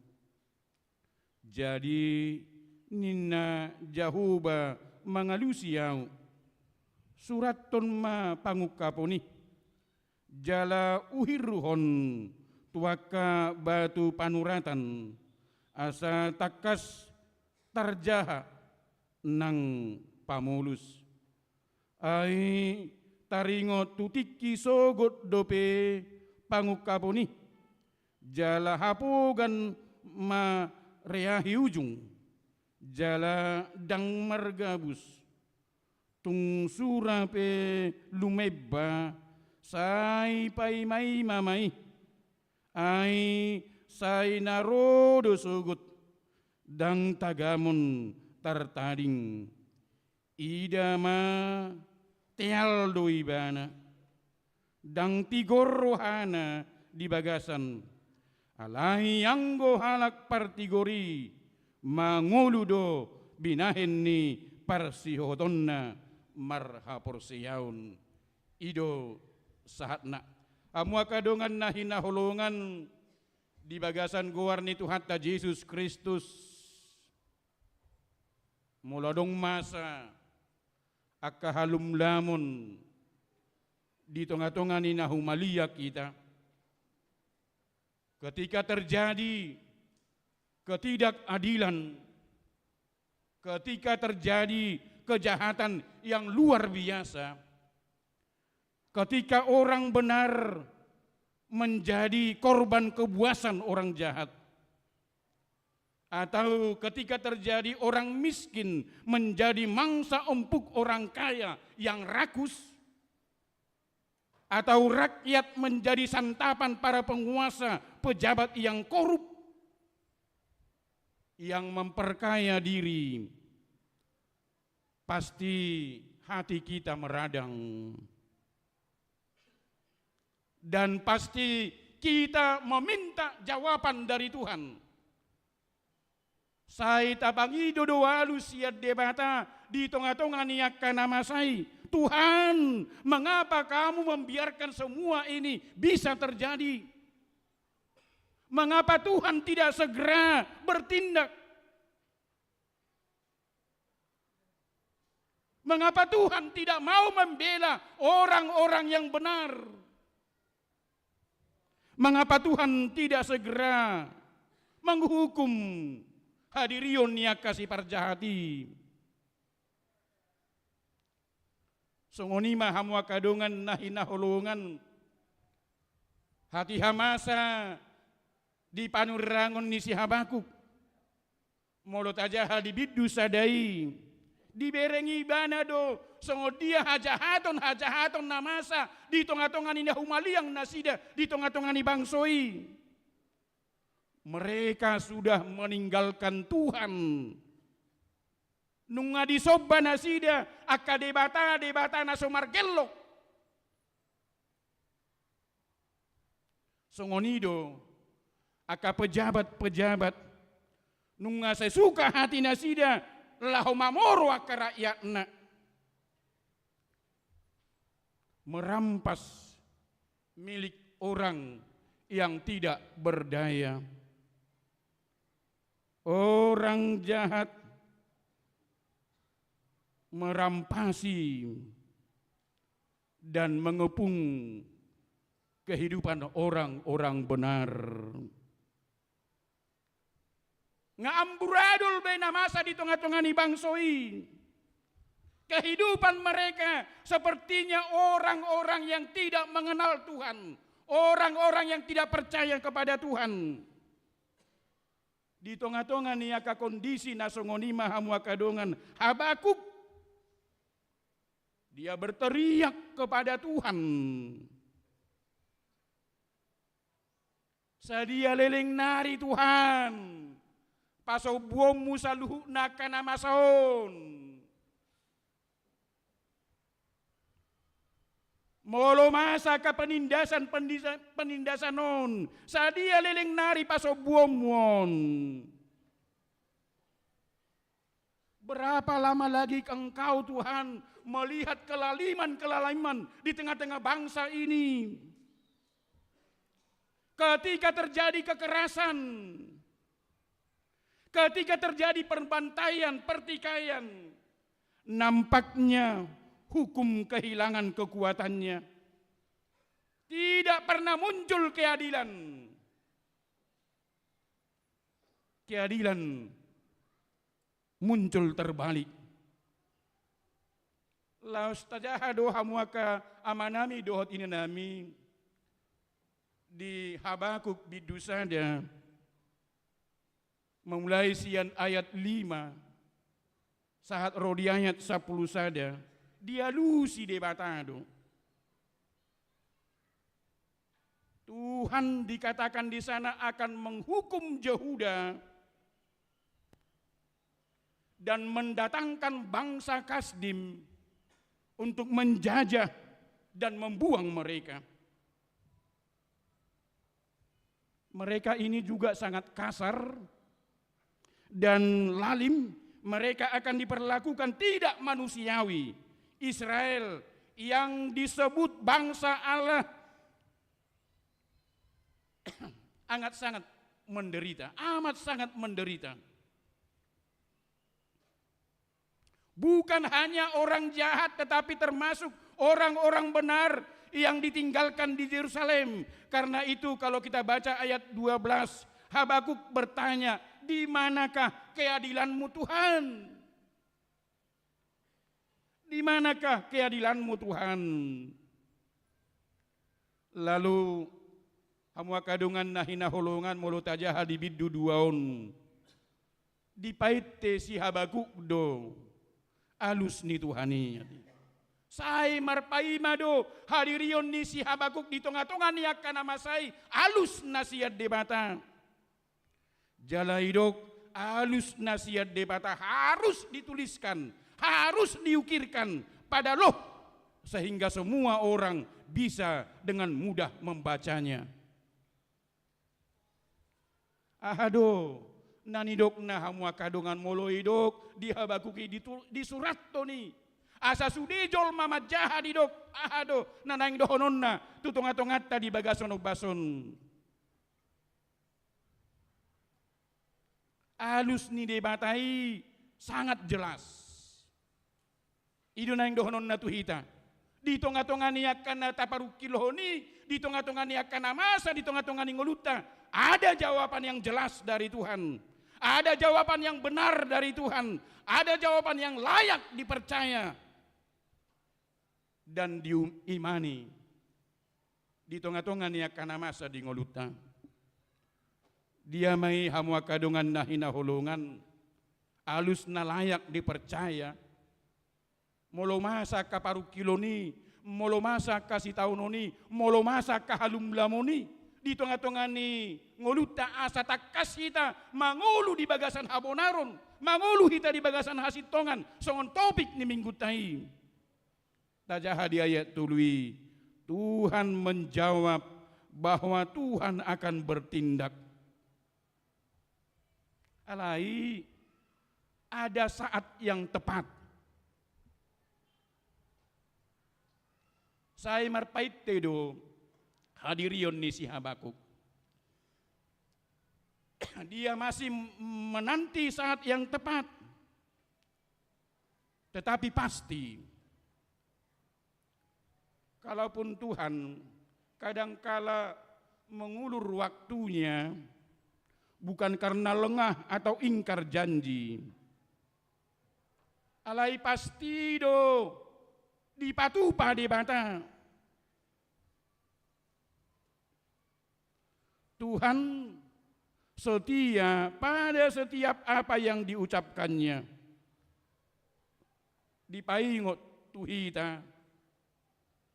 Jadi ninna Jahowa mangalusi ahu: Surathon ma pangungkapon i, jala uhirhon tu angka batu panuratan, asa tangkas tarjaha nang pamolus. Ai taringot tu tingki sogot dope pangungkapon i, jala hapogan mareahi ujung, jala ndang margabus. Tung sura pe lumemba, sai paimaima ma i. Ai sai na ro do sogot, ndang tagamon tartading. Ida ma, teal do ibana. Ndang tigor rohana di bagasan. Alai anggo halak partigor i, mangolu do binahen ni parsihohotonna marhaporseaon. I do sahatna. Hamu angka dongan na hinaholongan di bagasan goar ni Tuhanta Jesus Kristus. Molo adong masa angka halumlamon di tonga-tonga ni na humaliang hita, ketika terjadi ketidakadilan, ketika terjadi kejahatan yang luar biasa, ketika orang benar menjadi korban kebuasan orang jahat, atau ketika terjadi orang miskin menjadi mangsa empuk orang kaya yang rakus, atau rakyat menjadi santapan para penguasa, pejabat yang korup, yang memperkaya diri, pasti hati kita meradang. Dan pasti kita meminta jawaban dari Tuhan. Sai tapangido do alu sian Debata di tonga-tonga ni angka na masa i, "Tuhan, mengapa kamu membiarkan semua ini bisa terjadi? Mengapa Tuhan tidak segera bertindak? Mengapa Tuhan tidak mau membela orang-orang yang benar? Mengapa Tuhan tidak segera menghukum hadirion ni angka siparjahat i?" Songon i ma, hamu angka dongan na hinaholongan, hatiha masa di panurirang on ni si Habakuk. Molo tajaha di bindu sada i, dibereng ibana do songon dia hajahaton-hajahaton na masa di tonga-tonga ni na humaliang nasida, di tonga-tonga ni bangso i. Mereka sudah meninggalkan Tuhan. Nunga disomba nasida angka debata-debata na so margellok. Songon i do angka pejabat-pejabat, nunga sesuka hati nasida laho mamoro angka rakyatna. Merampas milik orang yang tidak berdaya. Orang jahat merampasi dan mengepung kehidupan orang-orang benar. Nga amburadul be na masa di tonga-tonga ni bangso i. Kehidupan mereka sepertinya orang-orang yang tidak mengenal Tuhan, orang-orang yang tidak percaya kepada Tuhan. Di tonga-tonga ni angka kondisi na songon i ma, hamu angka dongan, Habakuk, dia berteriak kepada Tuhan. Sadia leleng nari, Tuhan, pasombuonmu saluhutna angka na masa on. Molo masa angka penindasan, pendisa-, penindasan on, sadia leleng nari pasombuonmu on. Berapa lama lagi Engkau, Tuhan, melihat kelaliman-kelaliman di tengah-tengah bangsa ini? Ketika terjadi kekerasan, ketika terjadi perbantaian, pertikaian, nampaknya hukum kehilangan kekuatannya. Tidak pernah muncul keadilan. Keadilan muncul terbalik. Laos tajaha do hamu angka amanami dohot inanami di Habakuk bindu sada, mamulai sian ayat lima sahat ro di ayat sampulu sada, dialusi Debata do. Tuhan dikatakan di sana akan menghukum Yehuda dan mendatangkan bangsa Kasdim untuk menjajah dan membuang mereka. Mereka ini juga sangat kasar dan lalim, mereka akan diperlakukan tidak manusiawi. Israel yang disebut bangsa Allah amat sangat menderita, amat sangat menderita. Bukan hanya orang jahat, tetapi termasuk orang-orang benar yang ditinggalkan di Yerusalem. Karena itu, kalau kita baca ayat dua belas, Habakuk bertanya, "Di manakah keadilan-Mu, Tuhan? Di manakah keadilan-Mu, Tuhan?" Lalu, hamu angka dongan na hinaholongan, molo tajaha di bindu dua on, dipainte si Habakuk do alus ni Tuhan i. Sai marpaima do hadirion ni si Habakuk di tonga-tonga ni angka na masa i alus na sian Debata. Jala didok, alus na sian Debata harus dituliskan, harus diukirkan pada loh, sehingga semua orang bisa dengan mudah membacanya. Aha do na nidokna, hamu angka dongan, molo didok di Habakuk i, ditu-, disurathon i, asa sude jolma manjaha? Didok, aha do na naeng dohononna tu tonga-tonganta di bagasan ombas on? Alus ni Debata i sangat jelas. I do naeng dohononna tu hita. Di tonga-tonga ni angka na taparungkilhon i, di tonga-tonga ni angka na masa, di tonga-tonga ni ngolunta, ada jawaban yang jelas dari Tuhan. Ada jawaban yang benar dari Tuhan. Ada jawaban yang layak dipercaya dan diimani di tonga-tonga ni angka na masa di ngolunta. Dia ma i, hamu angka dongan na hinaholongan, alus na layak dipercaya. Molo masa angka parungkilon i, molo masa angka sitaonon i, molo masa angka halumlamon i di tonga-tonga ni ngolunta, asa tangkas hita mangolu di bagasan habonaron, mangolu hita di bagasan hasintongan, songon topik ni minggunta i. Tajaha di ayat tolu i, Tuhan menjawab bahwa Tuhan akan bertindak. Alai ada saat yang tepat. Sai marpainte do hadirion ni si Habakuk. Dia masih menanti saat yang tepat. Tetapi pasti, kalaupun Tuhan kadangkala mengulur waktunya, bukan karena lengah atau ingkar janji. Alai pasti do dipatupa Debata. Tuhan setia pada setiap apa yang diucapkannya. Dipaingot tu hita,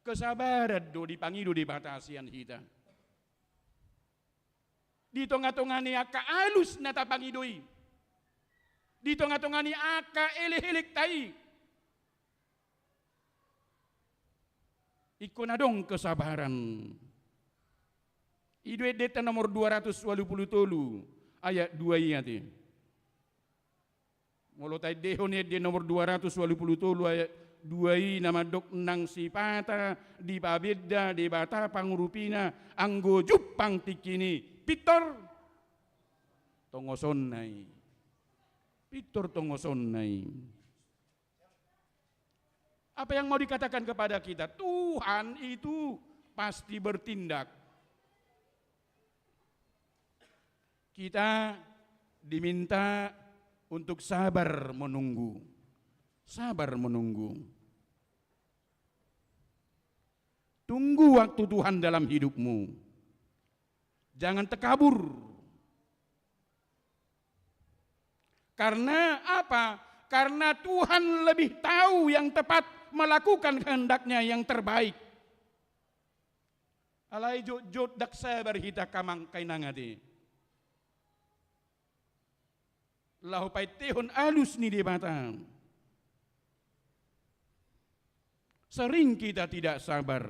kesabaran do dipangido Debata sian hita. Di tonga-tonga ni angka alus na tapangido i, di tonga-tonga ni angka elek-elekta i, ingkon adong kesabaran. I do endenta nomor dua ratus ualu pulu tolu ayat dua i ate. Molo taendehon ende nomor dua ratus ualu pulu tolu ayat dua i, na mandok, nang sipata dipabenda Debata pangurupina anggo jumpang tingki i, pintor tongosonna i. Pintor tongosonna i. Apa yang mau dikatakan kepada kita? Tuhan itu pasti bertindak. Kita diminta untuk sabar menunggu. Sabar menunggu. Tunggu waktu Tuhan dalam hidupmu. Jangan takabur. Karena apa? Karena Tuhan lebih tahu yang tepat, melakukan kehendak-Nya yang terbaik. Alai jotjot ndang sabar hita, amang, inang, ate, laho paintehon alus ni Debata. Sering kita tidak sabar.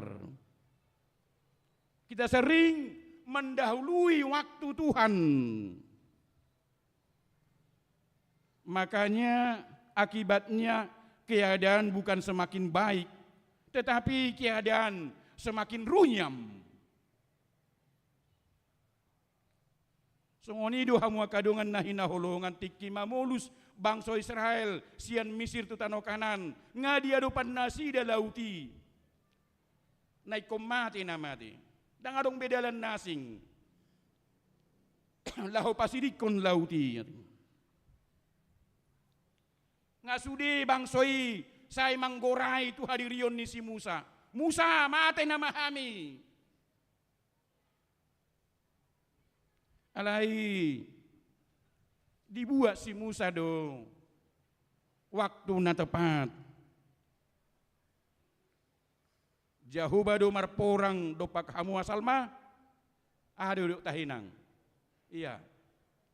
Kita sering mendahului waktu Tuhan. Makanya, akibatnya, keadaan bukan semakin baik, tetapi keadaan semakin runyam. Songon i do hamu angka dongan na hinaholongan, tingki mamolus bangso Israel sian Misir tu tano Kanaan, nga di adopan nasida laut i. Na ingkon mate nama, ate. Ndang adong be dalan na asing laho pasidingkon laut i. Nga sude bangso i sai manggorai tu hadirion ni si Musa. Musa, mate nama hami. Alai dibuat si Musa do waktu na tepat. Jahowa do marporang dompak hamu, asal ma, aha do didok tahi, inang? Ia,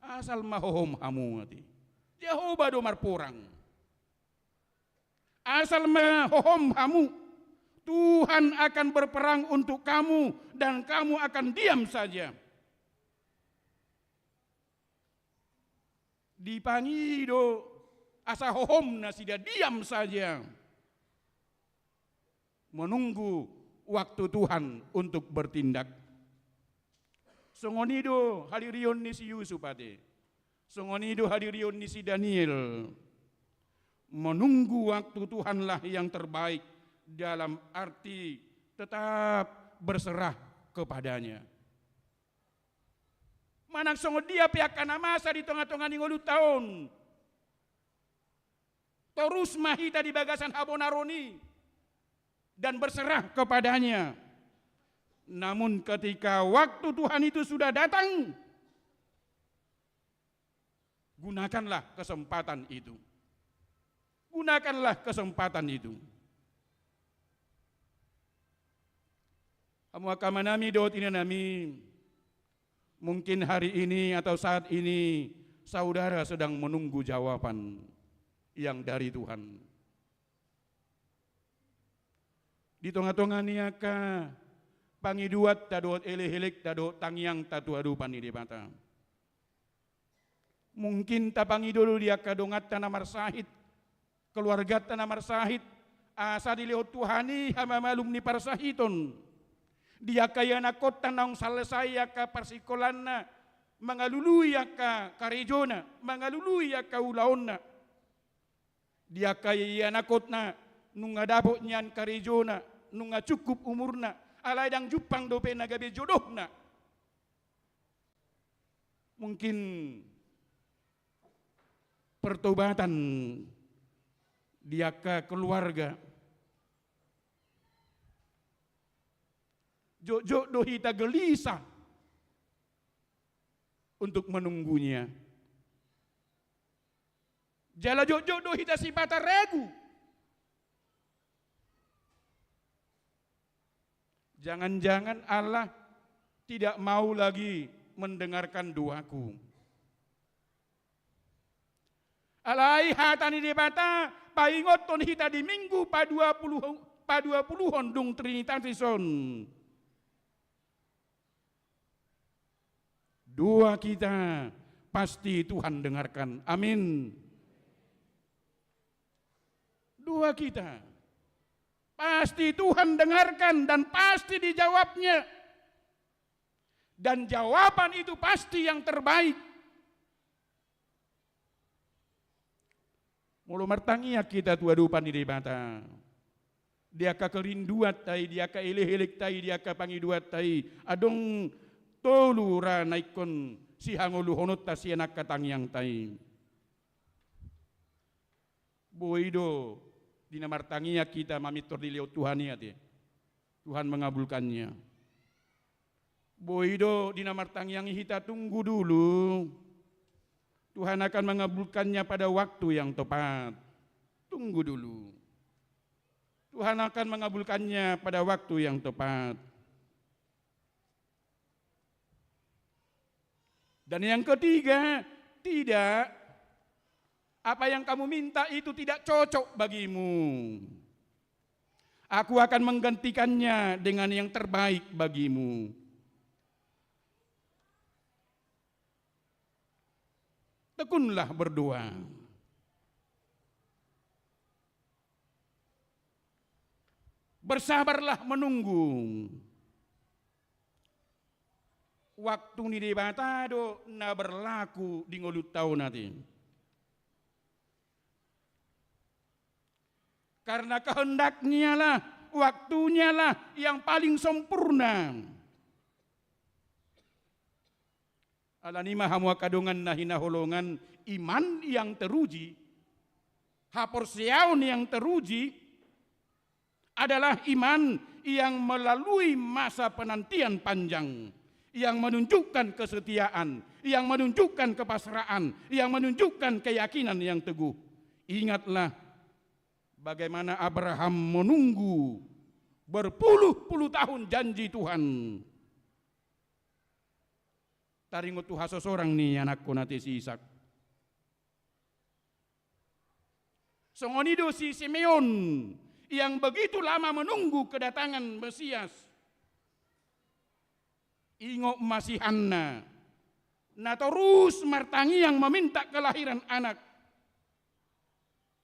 asal ma hohom hamu, ate. Jahowa do marporang. Asal ma hohom hamu, Tuhan akan berperang untuk kamu dan kamu akan diam saja. Dipangido asa hohom nasida, diam saja, menunggu waktu Tuhan untuk bertindak. Songon i do hadirion ni si Yusuf, ate. Songon i do hadirion ni si Daniel. Menunggu waktu Tuhanlah yang terbaik, dalam arti tetap berserah kepada-Nya. Manang songon dia pe angka na masa di tongatonga ni ngolunta on, torus ma hita di bagasan habonaron i dan berserah kepada-Nya. Namun, ketika waktu Tuhan itu sudah datang, gunakanlah kesempatan itu. Gunakanlah kesempatan itu. Hamu angka amanami dohot inanami, mungkin hari ini atau saat ini saudara sedang menunggu jawaban yang dari Tuhan. Di tongatonga ni angka pangidoanta dohot elekelekta dohot tangiangta tu adopan ni Debata, mungkin tapangido do di angka donganta na marsahit, keluarganta na marsahit, asa dilehon Tuhan i hamamalum ni parsahiton. Di angka ianakkonta naung salsai angka parsingkolana, mangalului angka karejona, mangalului angka ulaonna. Di angka ianakkonna nunga dapot nian karejona, nunga cukup umurna, alai ndang jumpang dope na gabe jodohna. Mungkin pertobatan di angka keluarga. Jotjot do hita gelisah untuk menunggunya. Jala jotjot do hita sipata ragu. Jangan-jangan Allah tidak mau lagi mendengarkan doaku. Alai hata ni Debata paingothon hita di Minggu padua puluh, padua puluhon dung Trinitatis on. Doa kita pasti Tuhan dengarkan. Amin. Doa kita pasti Tuhan dengarkan dan pasti dijawab-Nya. Dan jawaban itu pasti yang terbaik. Molo martangiang hita tu adopan ni Debata, di angka kerinduanta i, di angka elekelekta i, di angka pangidoanta i, adong tolu ra na ingkon sihangoluhononta sian angka tangiangta i. Boi do di na martangiang hita mamintor dilehon Tuhan i, ate. Tuhan mengabulkannya. Boi do di na martangiang i hita, tunggu dulu. Tuhan akan mengabulkannya pada waktu yang tepat. Tunggu dulu. Tuhan akan mengabulkannya pada waktu yang tepat. Dan yang ketiga, tidak, apa yang kamu minta itu tidak cocok bagimu. Aku akan menggantikannya dengan yang terbaik bagimu. Tekunlah berdoa. Bersabarlah menunggu. Waktu ni Debata do na berlaku di ngolunta on, ate. Karena kehendaknya lah, waktunya lah yang paling sempurna. Alani i ma, hamu angka dongan na hinaholongan, iman yang teruji, haporseaon yang teruji adalah iman yang melalui masa penantian panjang, yang menunjukkan kesetiaan, yang menunjukkan kepasrahan, yang menunjukkan keyakinan yang teguh. Ingatlah bagaimana Abraham menunggu berpuluh-puluh tahun janji Tuhan. Taringot tu hasosorang ni anakkon, ate, si Ishak. Songon i do si Simeon yang begitu lama menunggu kedatangan Mesias. Ingot ma si Hanna, na torus martangiang meminta kelahiran anak.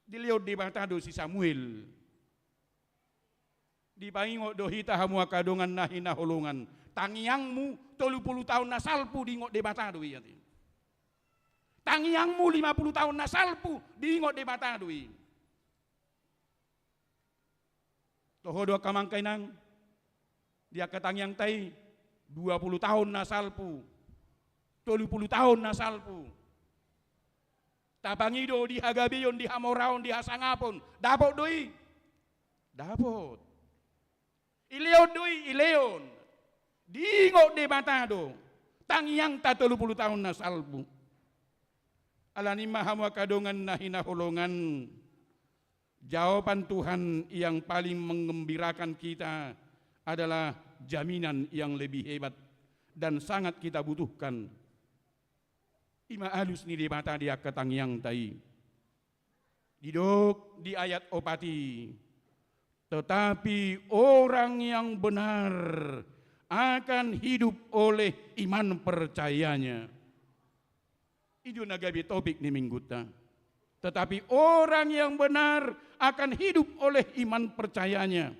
Dilehon Debata do si Samuel. Dipaingot do hita, hamu angka dongan na hinaholongan, tangiangmu tolu pulu taon na salpu diingot Debata do i, ate. Tangiangmu lima pulu taon na salpu diingot Debata do i. Toho do angka amang, angka inang, di angka tangiangta i, dua pulu taon na salpu, tolu pulu taon na salpu. Tapangido di hagabeon, di hamoraon, di hasangapon, dapot do i? Dapot. Ilehon do i? Ilehon. Diingot Debata do tangiangta tolu pulu taon na salpu. Alani i ma, hamu angka dongan na hinaholongan, jawaban Tuhan yang paling menggembirakan kita adalah jaminan yang lebih hebat dan sangat kita butuhkan. I ma alus ni Debata di angka tangiangta i. Didok di ayat opat i, "Tetapi orang yang benar akan hidup oleh iman percayanya." I do na gabe topik ni minggunta. "Tetapi orang yang benar akan hidup oleh iman percayanya."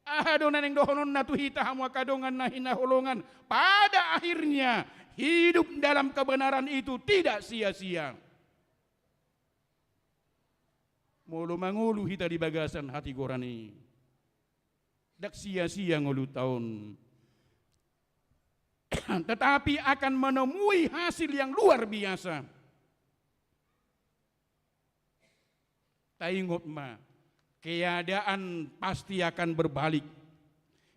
Aha do na naeng dohononna tu hita, hamu angka dongan na hinaholongan? Pada akhirnya, hidup dalam kebenaran itu tidak sia-sia. Molo mangolu hita di bagasan hatigoran i, ndang sia-sia ngolunta on, tetapi akan menemui hasil yang luar biasa. Taingot ma, keadaan pasti akan berbalik.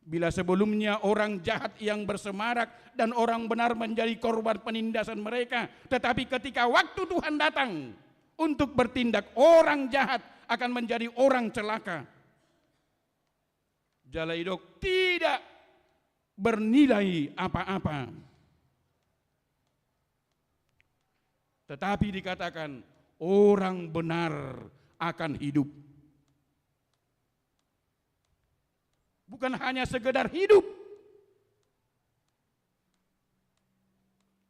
Bila sebelumnya orang jahat yang bersemarak dan orang benar menjadi korban penindasan mereka, tetapi ketika waktu Tuhan datang untuk bertindak, orang jahat akan menjadi orang celaka. Jala didok tidak bernilai apa-apa. Tetapi dikatakan, orang benar akan hidup. Bukan hanya sekedar hidup.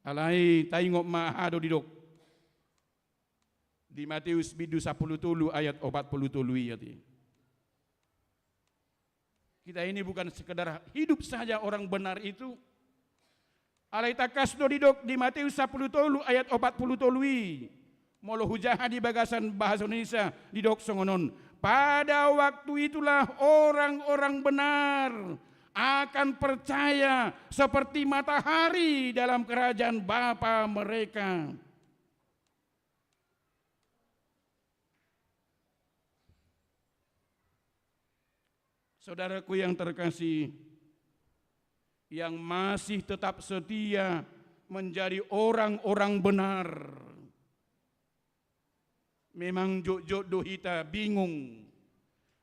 Alai taingot ma aha do didok di Mateus bindu sampulu tolu ayat opat pulu tolu i, ate. Kita ini bukan sekedar hidup saja orang benar itu. Alai tangkas do didok di Mateus sampulu tolu ayat opat pulu tolu i. Molo hujaha di bagasan bahasa Indonesia, didok songon on: "Pada waktu itulah orang-orang benar akan percaya seperti matahari dalam kerajaan Bapa mereka." Saudaraku yang terkasih, yang masih tetap setia menjadi orang-orang benar, memang jotjot do hita bingung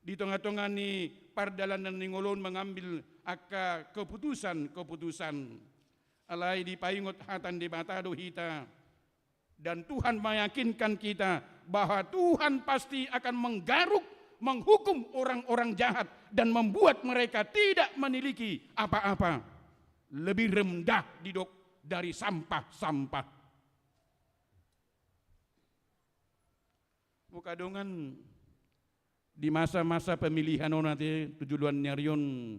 di tongatonga ni pardalanan ni ngolu on mengambil angka keputusan-keputusan. Alai dipaingot hata ni Debata do hita, dan Tuhan meyakinkan kita bahwa Tuhan pasti akan menggaruk, menghukum orang-orang jahat, dan membuat mereka tidak memiliki apa-apa. Lebih rendah didok dari sampah-sampah. Molo adong di masa-masa pemilihan on ate, tu joloan ni ari on,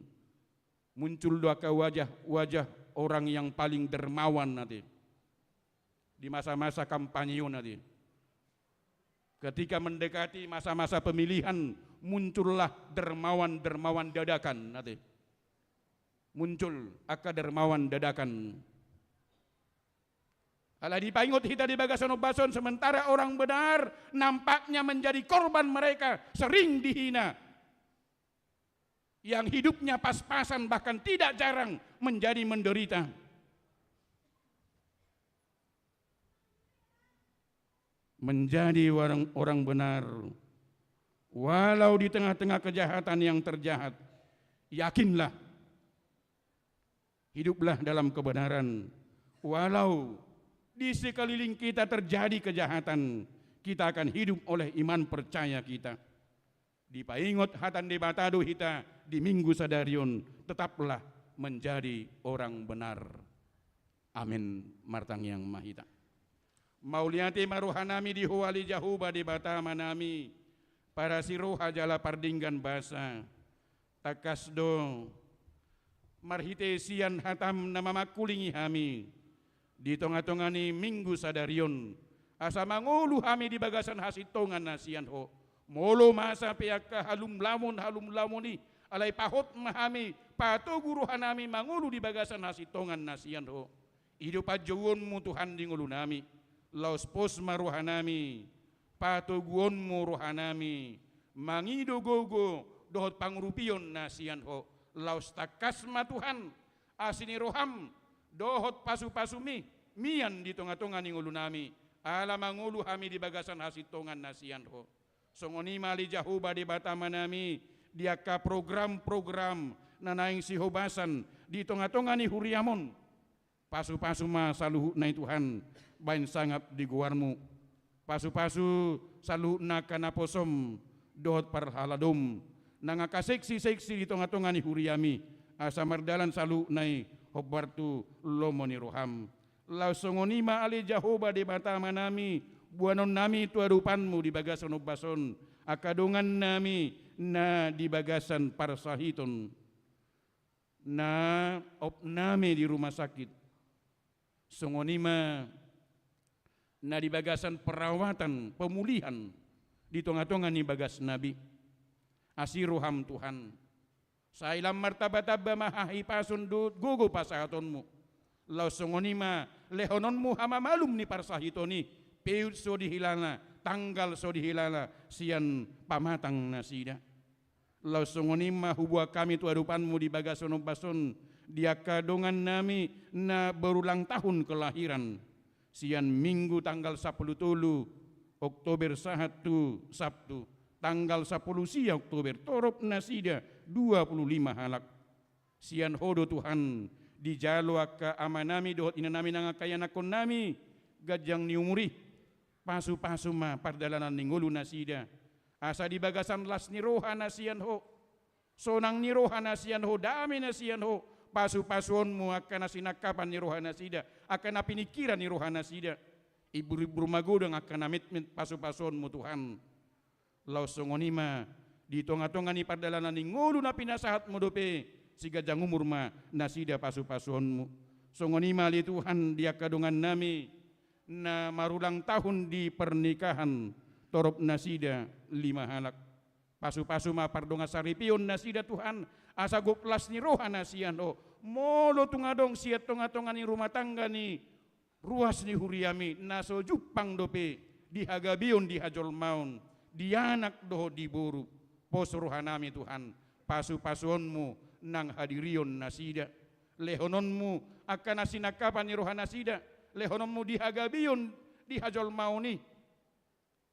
muncul do angka wajah-wajah orang yang paling dermawan ate. Di masa-masa kampanye on ate, ketika mendekati masa-masa pemilihan, muncullah dermawan-dermawan dadakan ate. Muncul angka dermawan dadakan. Alai dipaingot hita di bagasan ombas on, sementara orang benar nampaknya menjadi korban, mereka sering dihina. Yang hidupnya pas-pasan bahkan tidak jarang menjadi menderita. Menjadi orang, orang benar, walau di tengah-tengah kejahatan yang terjahat, yakinlah, hiduplah dalam kebenaran. Walau di sekeliling kita terjadi kejahatan, kita akan hidup oleh iman percaya kita. Dipaingot hata ni Debata do hita di Minggu sadari on, tetaplah menjadi orang benar. Amin. Martangiang ma hita. Mauliate ma rohanami di Ho ale Jahowa Debata Amanami, parasi roha jala pardenggan basa. Tangkas do marhite sian hataM na mamangkulingi hami di tongatonga ni Minggu sadari on, asa mangolu hami di bagasan hasintongan na sian Ho. Molo masa pe angka halumlamon-halumlamon i, alai pahot ma hami, patogu rohanami mangolu di bagasan hasintongan na sian Ho. I do panjouonMu Tuhan di ngolunami. Laos pos ma rohanami, patoguonMu rohanami mangido gogo dohot pangurupion na sian Ho. Laos tangkas ma Tuhan asi ni rohaM dohot pasupasuMi mian di tongatonga ni ngolunami, ala mangolu hami di bagasan hasintongan na sian Ho. Songon i ma ale Jahowa Debata Amanami, di angka program-program na naeng sihobasan di tongatonga ni huriaM on, pasupasu ma saluhutna i Tuhan, bahen sangap di goarMu. Pasupasu saluhutna angka naposoM dohot parhaladoM, nang angka seksi-seksi di tongatonga ni huriaMi, asa mardalan saluhutna i hombar tu lomo ni rohaM. Laos songon i ma ale Jahowa Debata Amanami, boanonnami tu adopanMu di bagasan ombas on angka dongannami na di bagasan parsahiton, na opnami di rumah sakit. Songon i ma na di bagasan perawatan, pemulihan di tongatonga ni bagasna be. Asi rohaM Tuhan, sai lam martambatamba ma hahipason dohot gogo pasahatonMu. Laos songon i ma lehononMu hamamalum ni parsahiton i, peut so dihilala, tanggal so dihilala sian pamatang nasida. Laos songon i ma huboan hami tu adopanMu di bagasan ombas on di angka dongannami na berulang tahun kelahiran, sian Minggu tanggal sampulu tolu Oktober sahat tu Sabtu tanggal sampulu sia Oktober, torop nasida dua pulu lima halak. Sian Ho do Tuhan dijalo angka amanami dohot inanami nang angka ianakkonnami ganjang ni umur i. Pasupasu ma pardalanan ni ngolu nasida, asa di bagasan las ni roha na sian Ho, sonang ni roha na sian Ho, dame na sian Ho, pasupasuonMu angka na sinangkapan ni roha nasida, angka na piningkiran ni roha nasida. Imbur-imbur magodang angka na metmet pasupasuonMu Tuhan. Laos songon i ma di tongatonga ni pardalanan ni ngolu na pinasahatMu dope, siganjang umur ma nasida pasupasuonMu. Songon i ma ale Tuhan di angka dongannami na marulang tahun di pernikahan, torop nasida lima halak. Pasupasu ma pardongan saripeon nasida Tuhan, asa gok las ni roha na sian Ho. Molo tung adong sian tongatonga ni rumah tangga ni ruas ni huriaMi na so jumpang dope di hagabeon, di hajolmaon, di anak dohot di boru, pos rohanami Tuhan, Pasu-pasuonmu nang hadirion nasida, lehononmu angka na sinangkapan ni roha nasida, lehononmu di hagabeon, di hajolmaon i.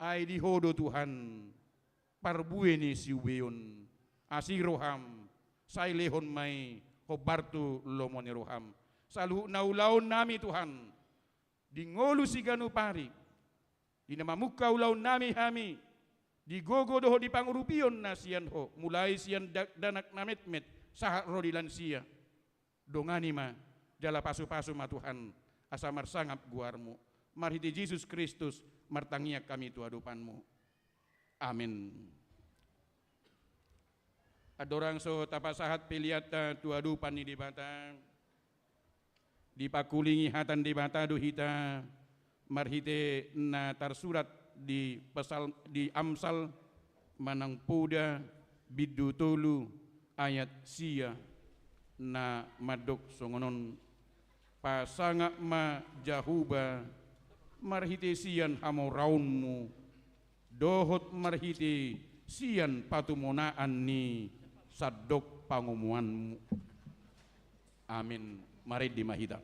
Ai di Ho do Tuhan parbue ni siubeon. Asi roham, sai lehon ma i hombar tu lomo ni roham saluhut na ulaonnami Tuhan. Di ngolu siganup ari, di na mamungka ulaonnami hami, di gogo dohot di pangurupion na sian Ho, mulai sian da-, dakdanak na metmet sahat ro di lansia. Dongani ma, jala pasu-pasu ma Tuhan, asa marsangap goarmu. Marhite Jesus Kristus martangiang hami tu adopanmu. Amen. Andorang so tapasahat peleanta tu adopan ni Debata, dipangkulingi hata ni Debata do hita marhite na tarsurat di Psalm, di Amsal manang Poda bindu tolu ayat sia, na mandok songon on: Pasangap ma Jahowa marhite sian hamoraonmu, dohot marhite sian patumonaan ni sandok pangomoanmu. Amin. Marende ma hita.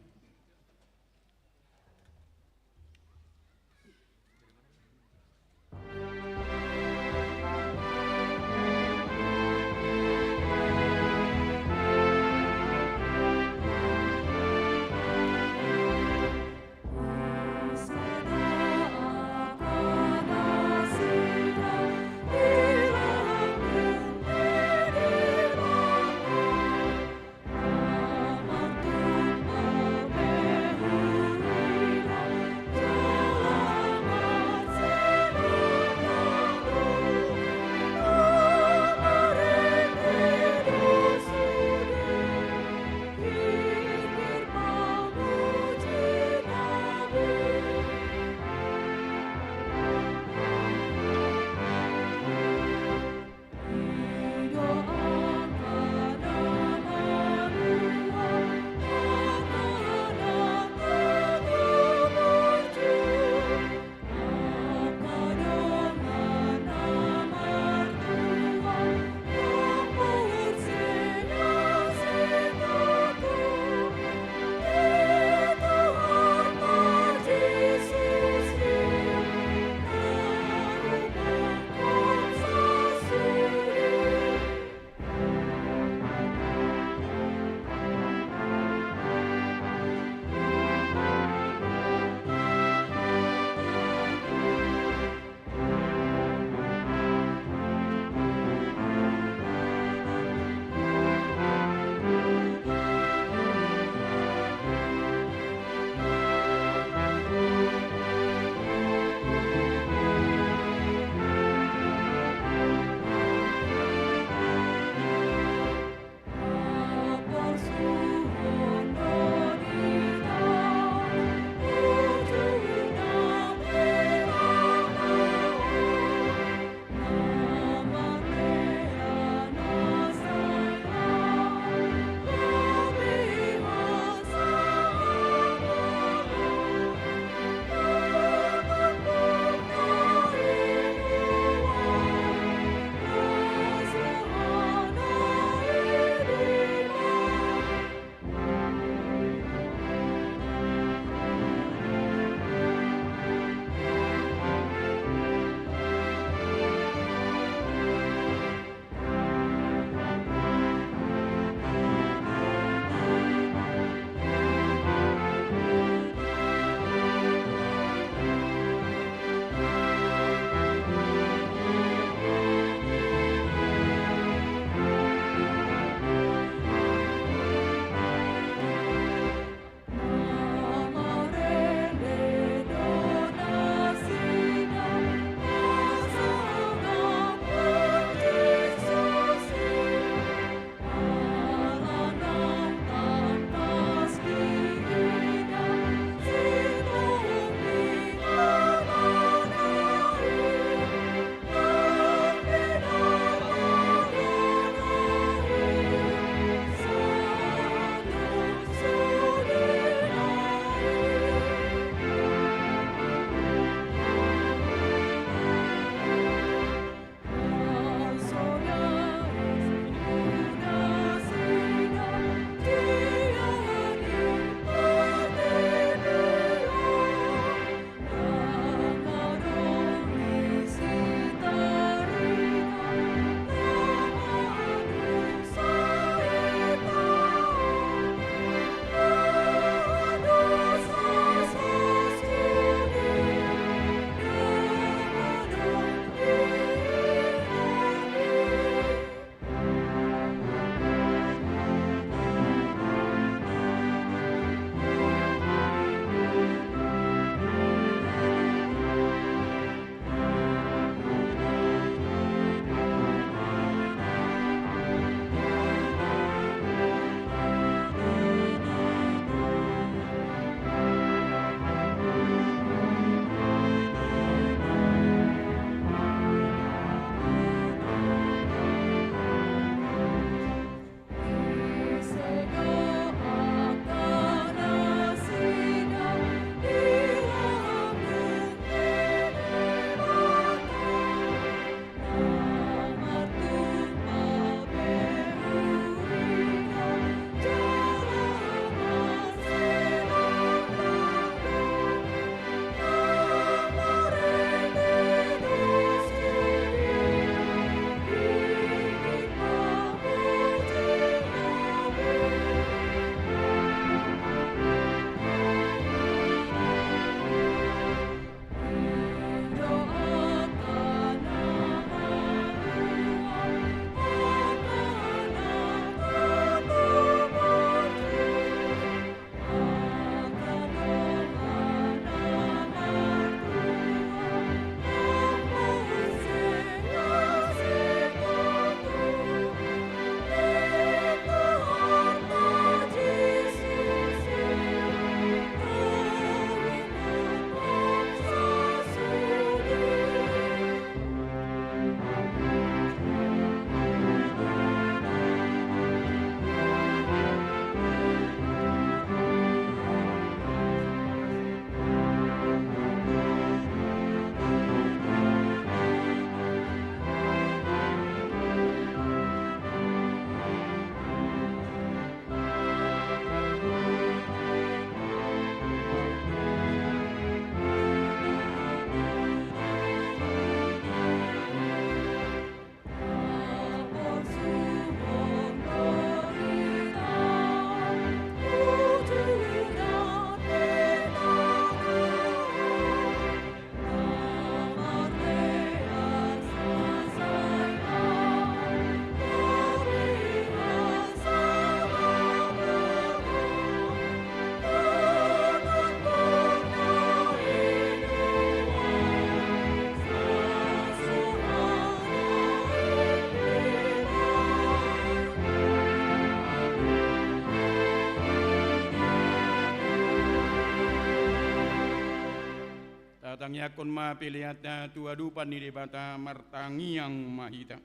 Patangiangkon ma peleanta tu adopan ni Debata. Martangiang ma hita.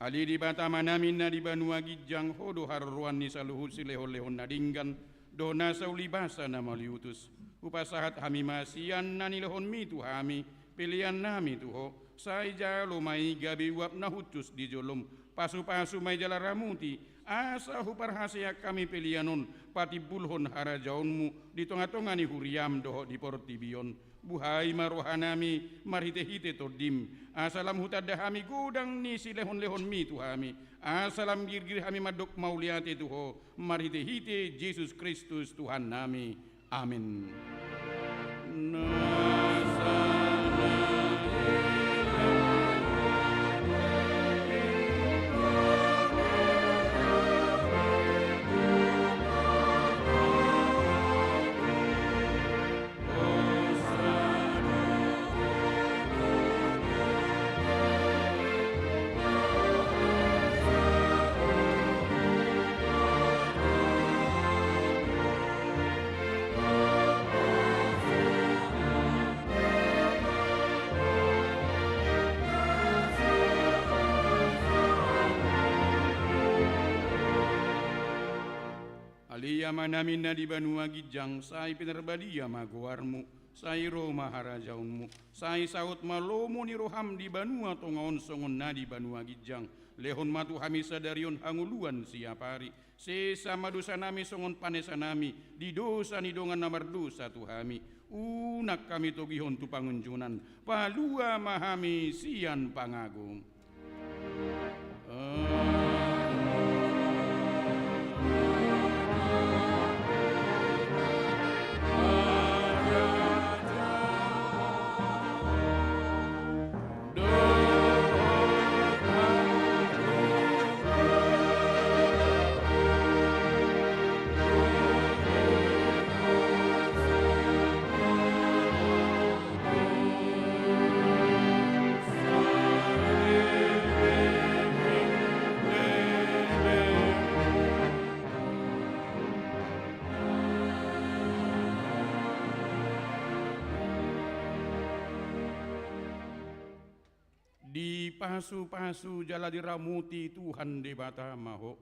Ale Debata Amanami na di banua ginjang, Ho do haroroan ni saluhut silehonlehon na denggan dohot nasa ulibasa na mauliutus. Hupasahat hami ma sian na nilehonMi tu hami peleannami tu Ho. Sai jalo ma i gabe uap na hushus di joloM. Pasupasu ma i jala ramuti, asa huparhaseang hami pelean on patimbulhon harajaonMu di tongatonga ni huriaM dohot di portibi on. Buhai ma rohanami marhitehite TondiM, asa lam hutanda hami godang ni silehonlehonMi tu hami, asa lam girgir hami mandok mauliate tu Ho marhitehite Jesus Kristus Tuhannami. Amen. Ale Amanami na di banua ginjang, sai pinarbadia ma goarMu, sai ro ma harajaonMu, sai saut ma lomo ni rohaM di banua tonga on songon na di banua ginjang. Lehon ma tu hami sadari on hangoluan siapari. Sesa ma dosanami songon panesanami di dosa ni dongan na mardosa tu hami. Unang hami togihon tu pangunjunan, palua ma hami sian pangago. Dipasupasu jala diramuti Tuhan Debata ma ho.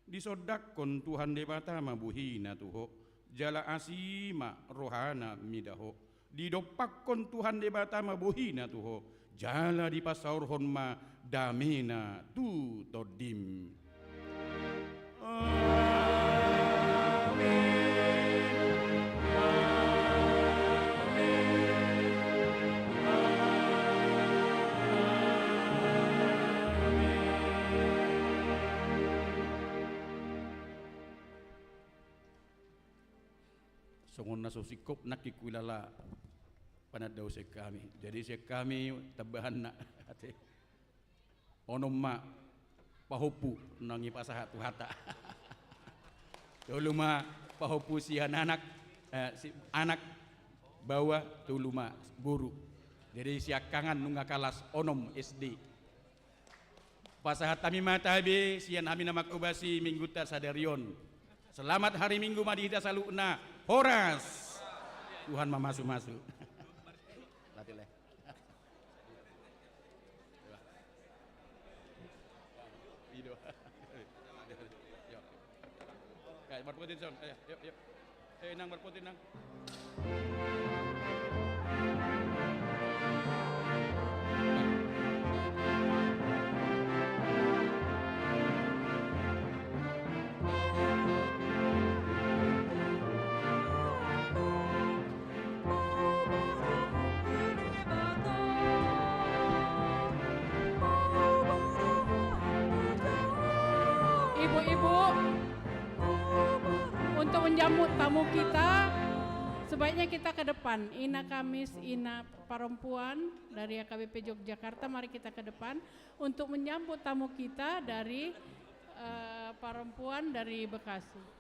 Disondangkon Tuhan Debata ma bohina tu ho, jala asi ma rohana mida ho. Didompakkon Tuhan Debata ma bohina tu ho, jala dipasaorhon ma damena tu tondim. Amen. Songon na so singkop nangkin huilala panandao sian hami. Jadi sian hami tambahanna ate. Onom ma pahompu naung dipasahat Tuhanta. Tolu ma pahompu sian anak, eh, si, anak, baoa, tolu ma boru. Jadi siangkangan nunga kalas onom S D. Pasahat hami ma tabe sian hami na manghobasi minggunta sadari on. Selamat hari Minggu ma di hita saluhutna. Horas. Tuhan mamasumasu. Latih, le. Ido. Yo. Kayak marpotin, Son. Ayo, yuk, yuk. Eh, Nang, marpotin, Nang. Ibu-ibu, untuk menjamu tamu kita, sebaiknya kita ke depan. Ina Kamis, Ina Perempuan dari H K B P Yogyakarta, mari kita ke depan untuk menyambut tamu kita dari, eh, perempuan dari Bekasi.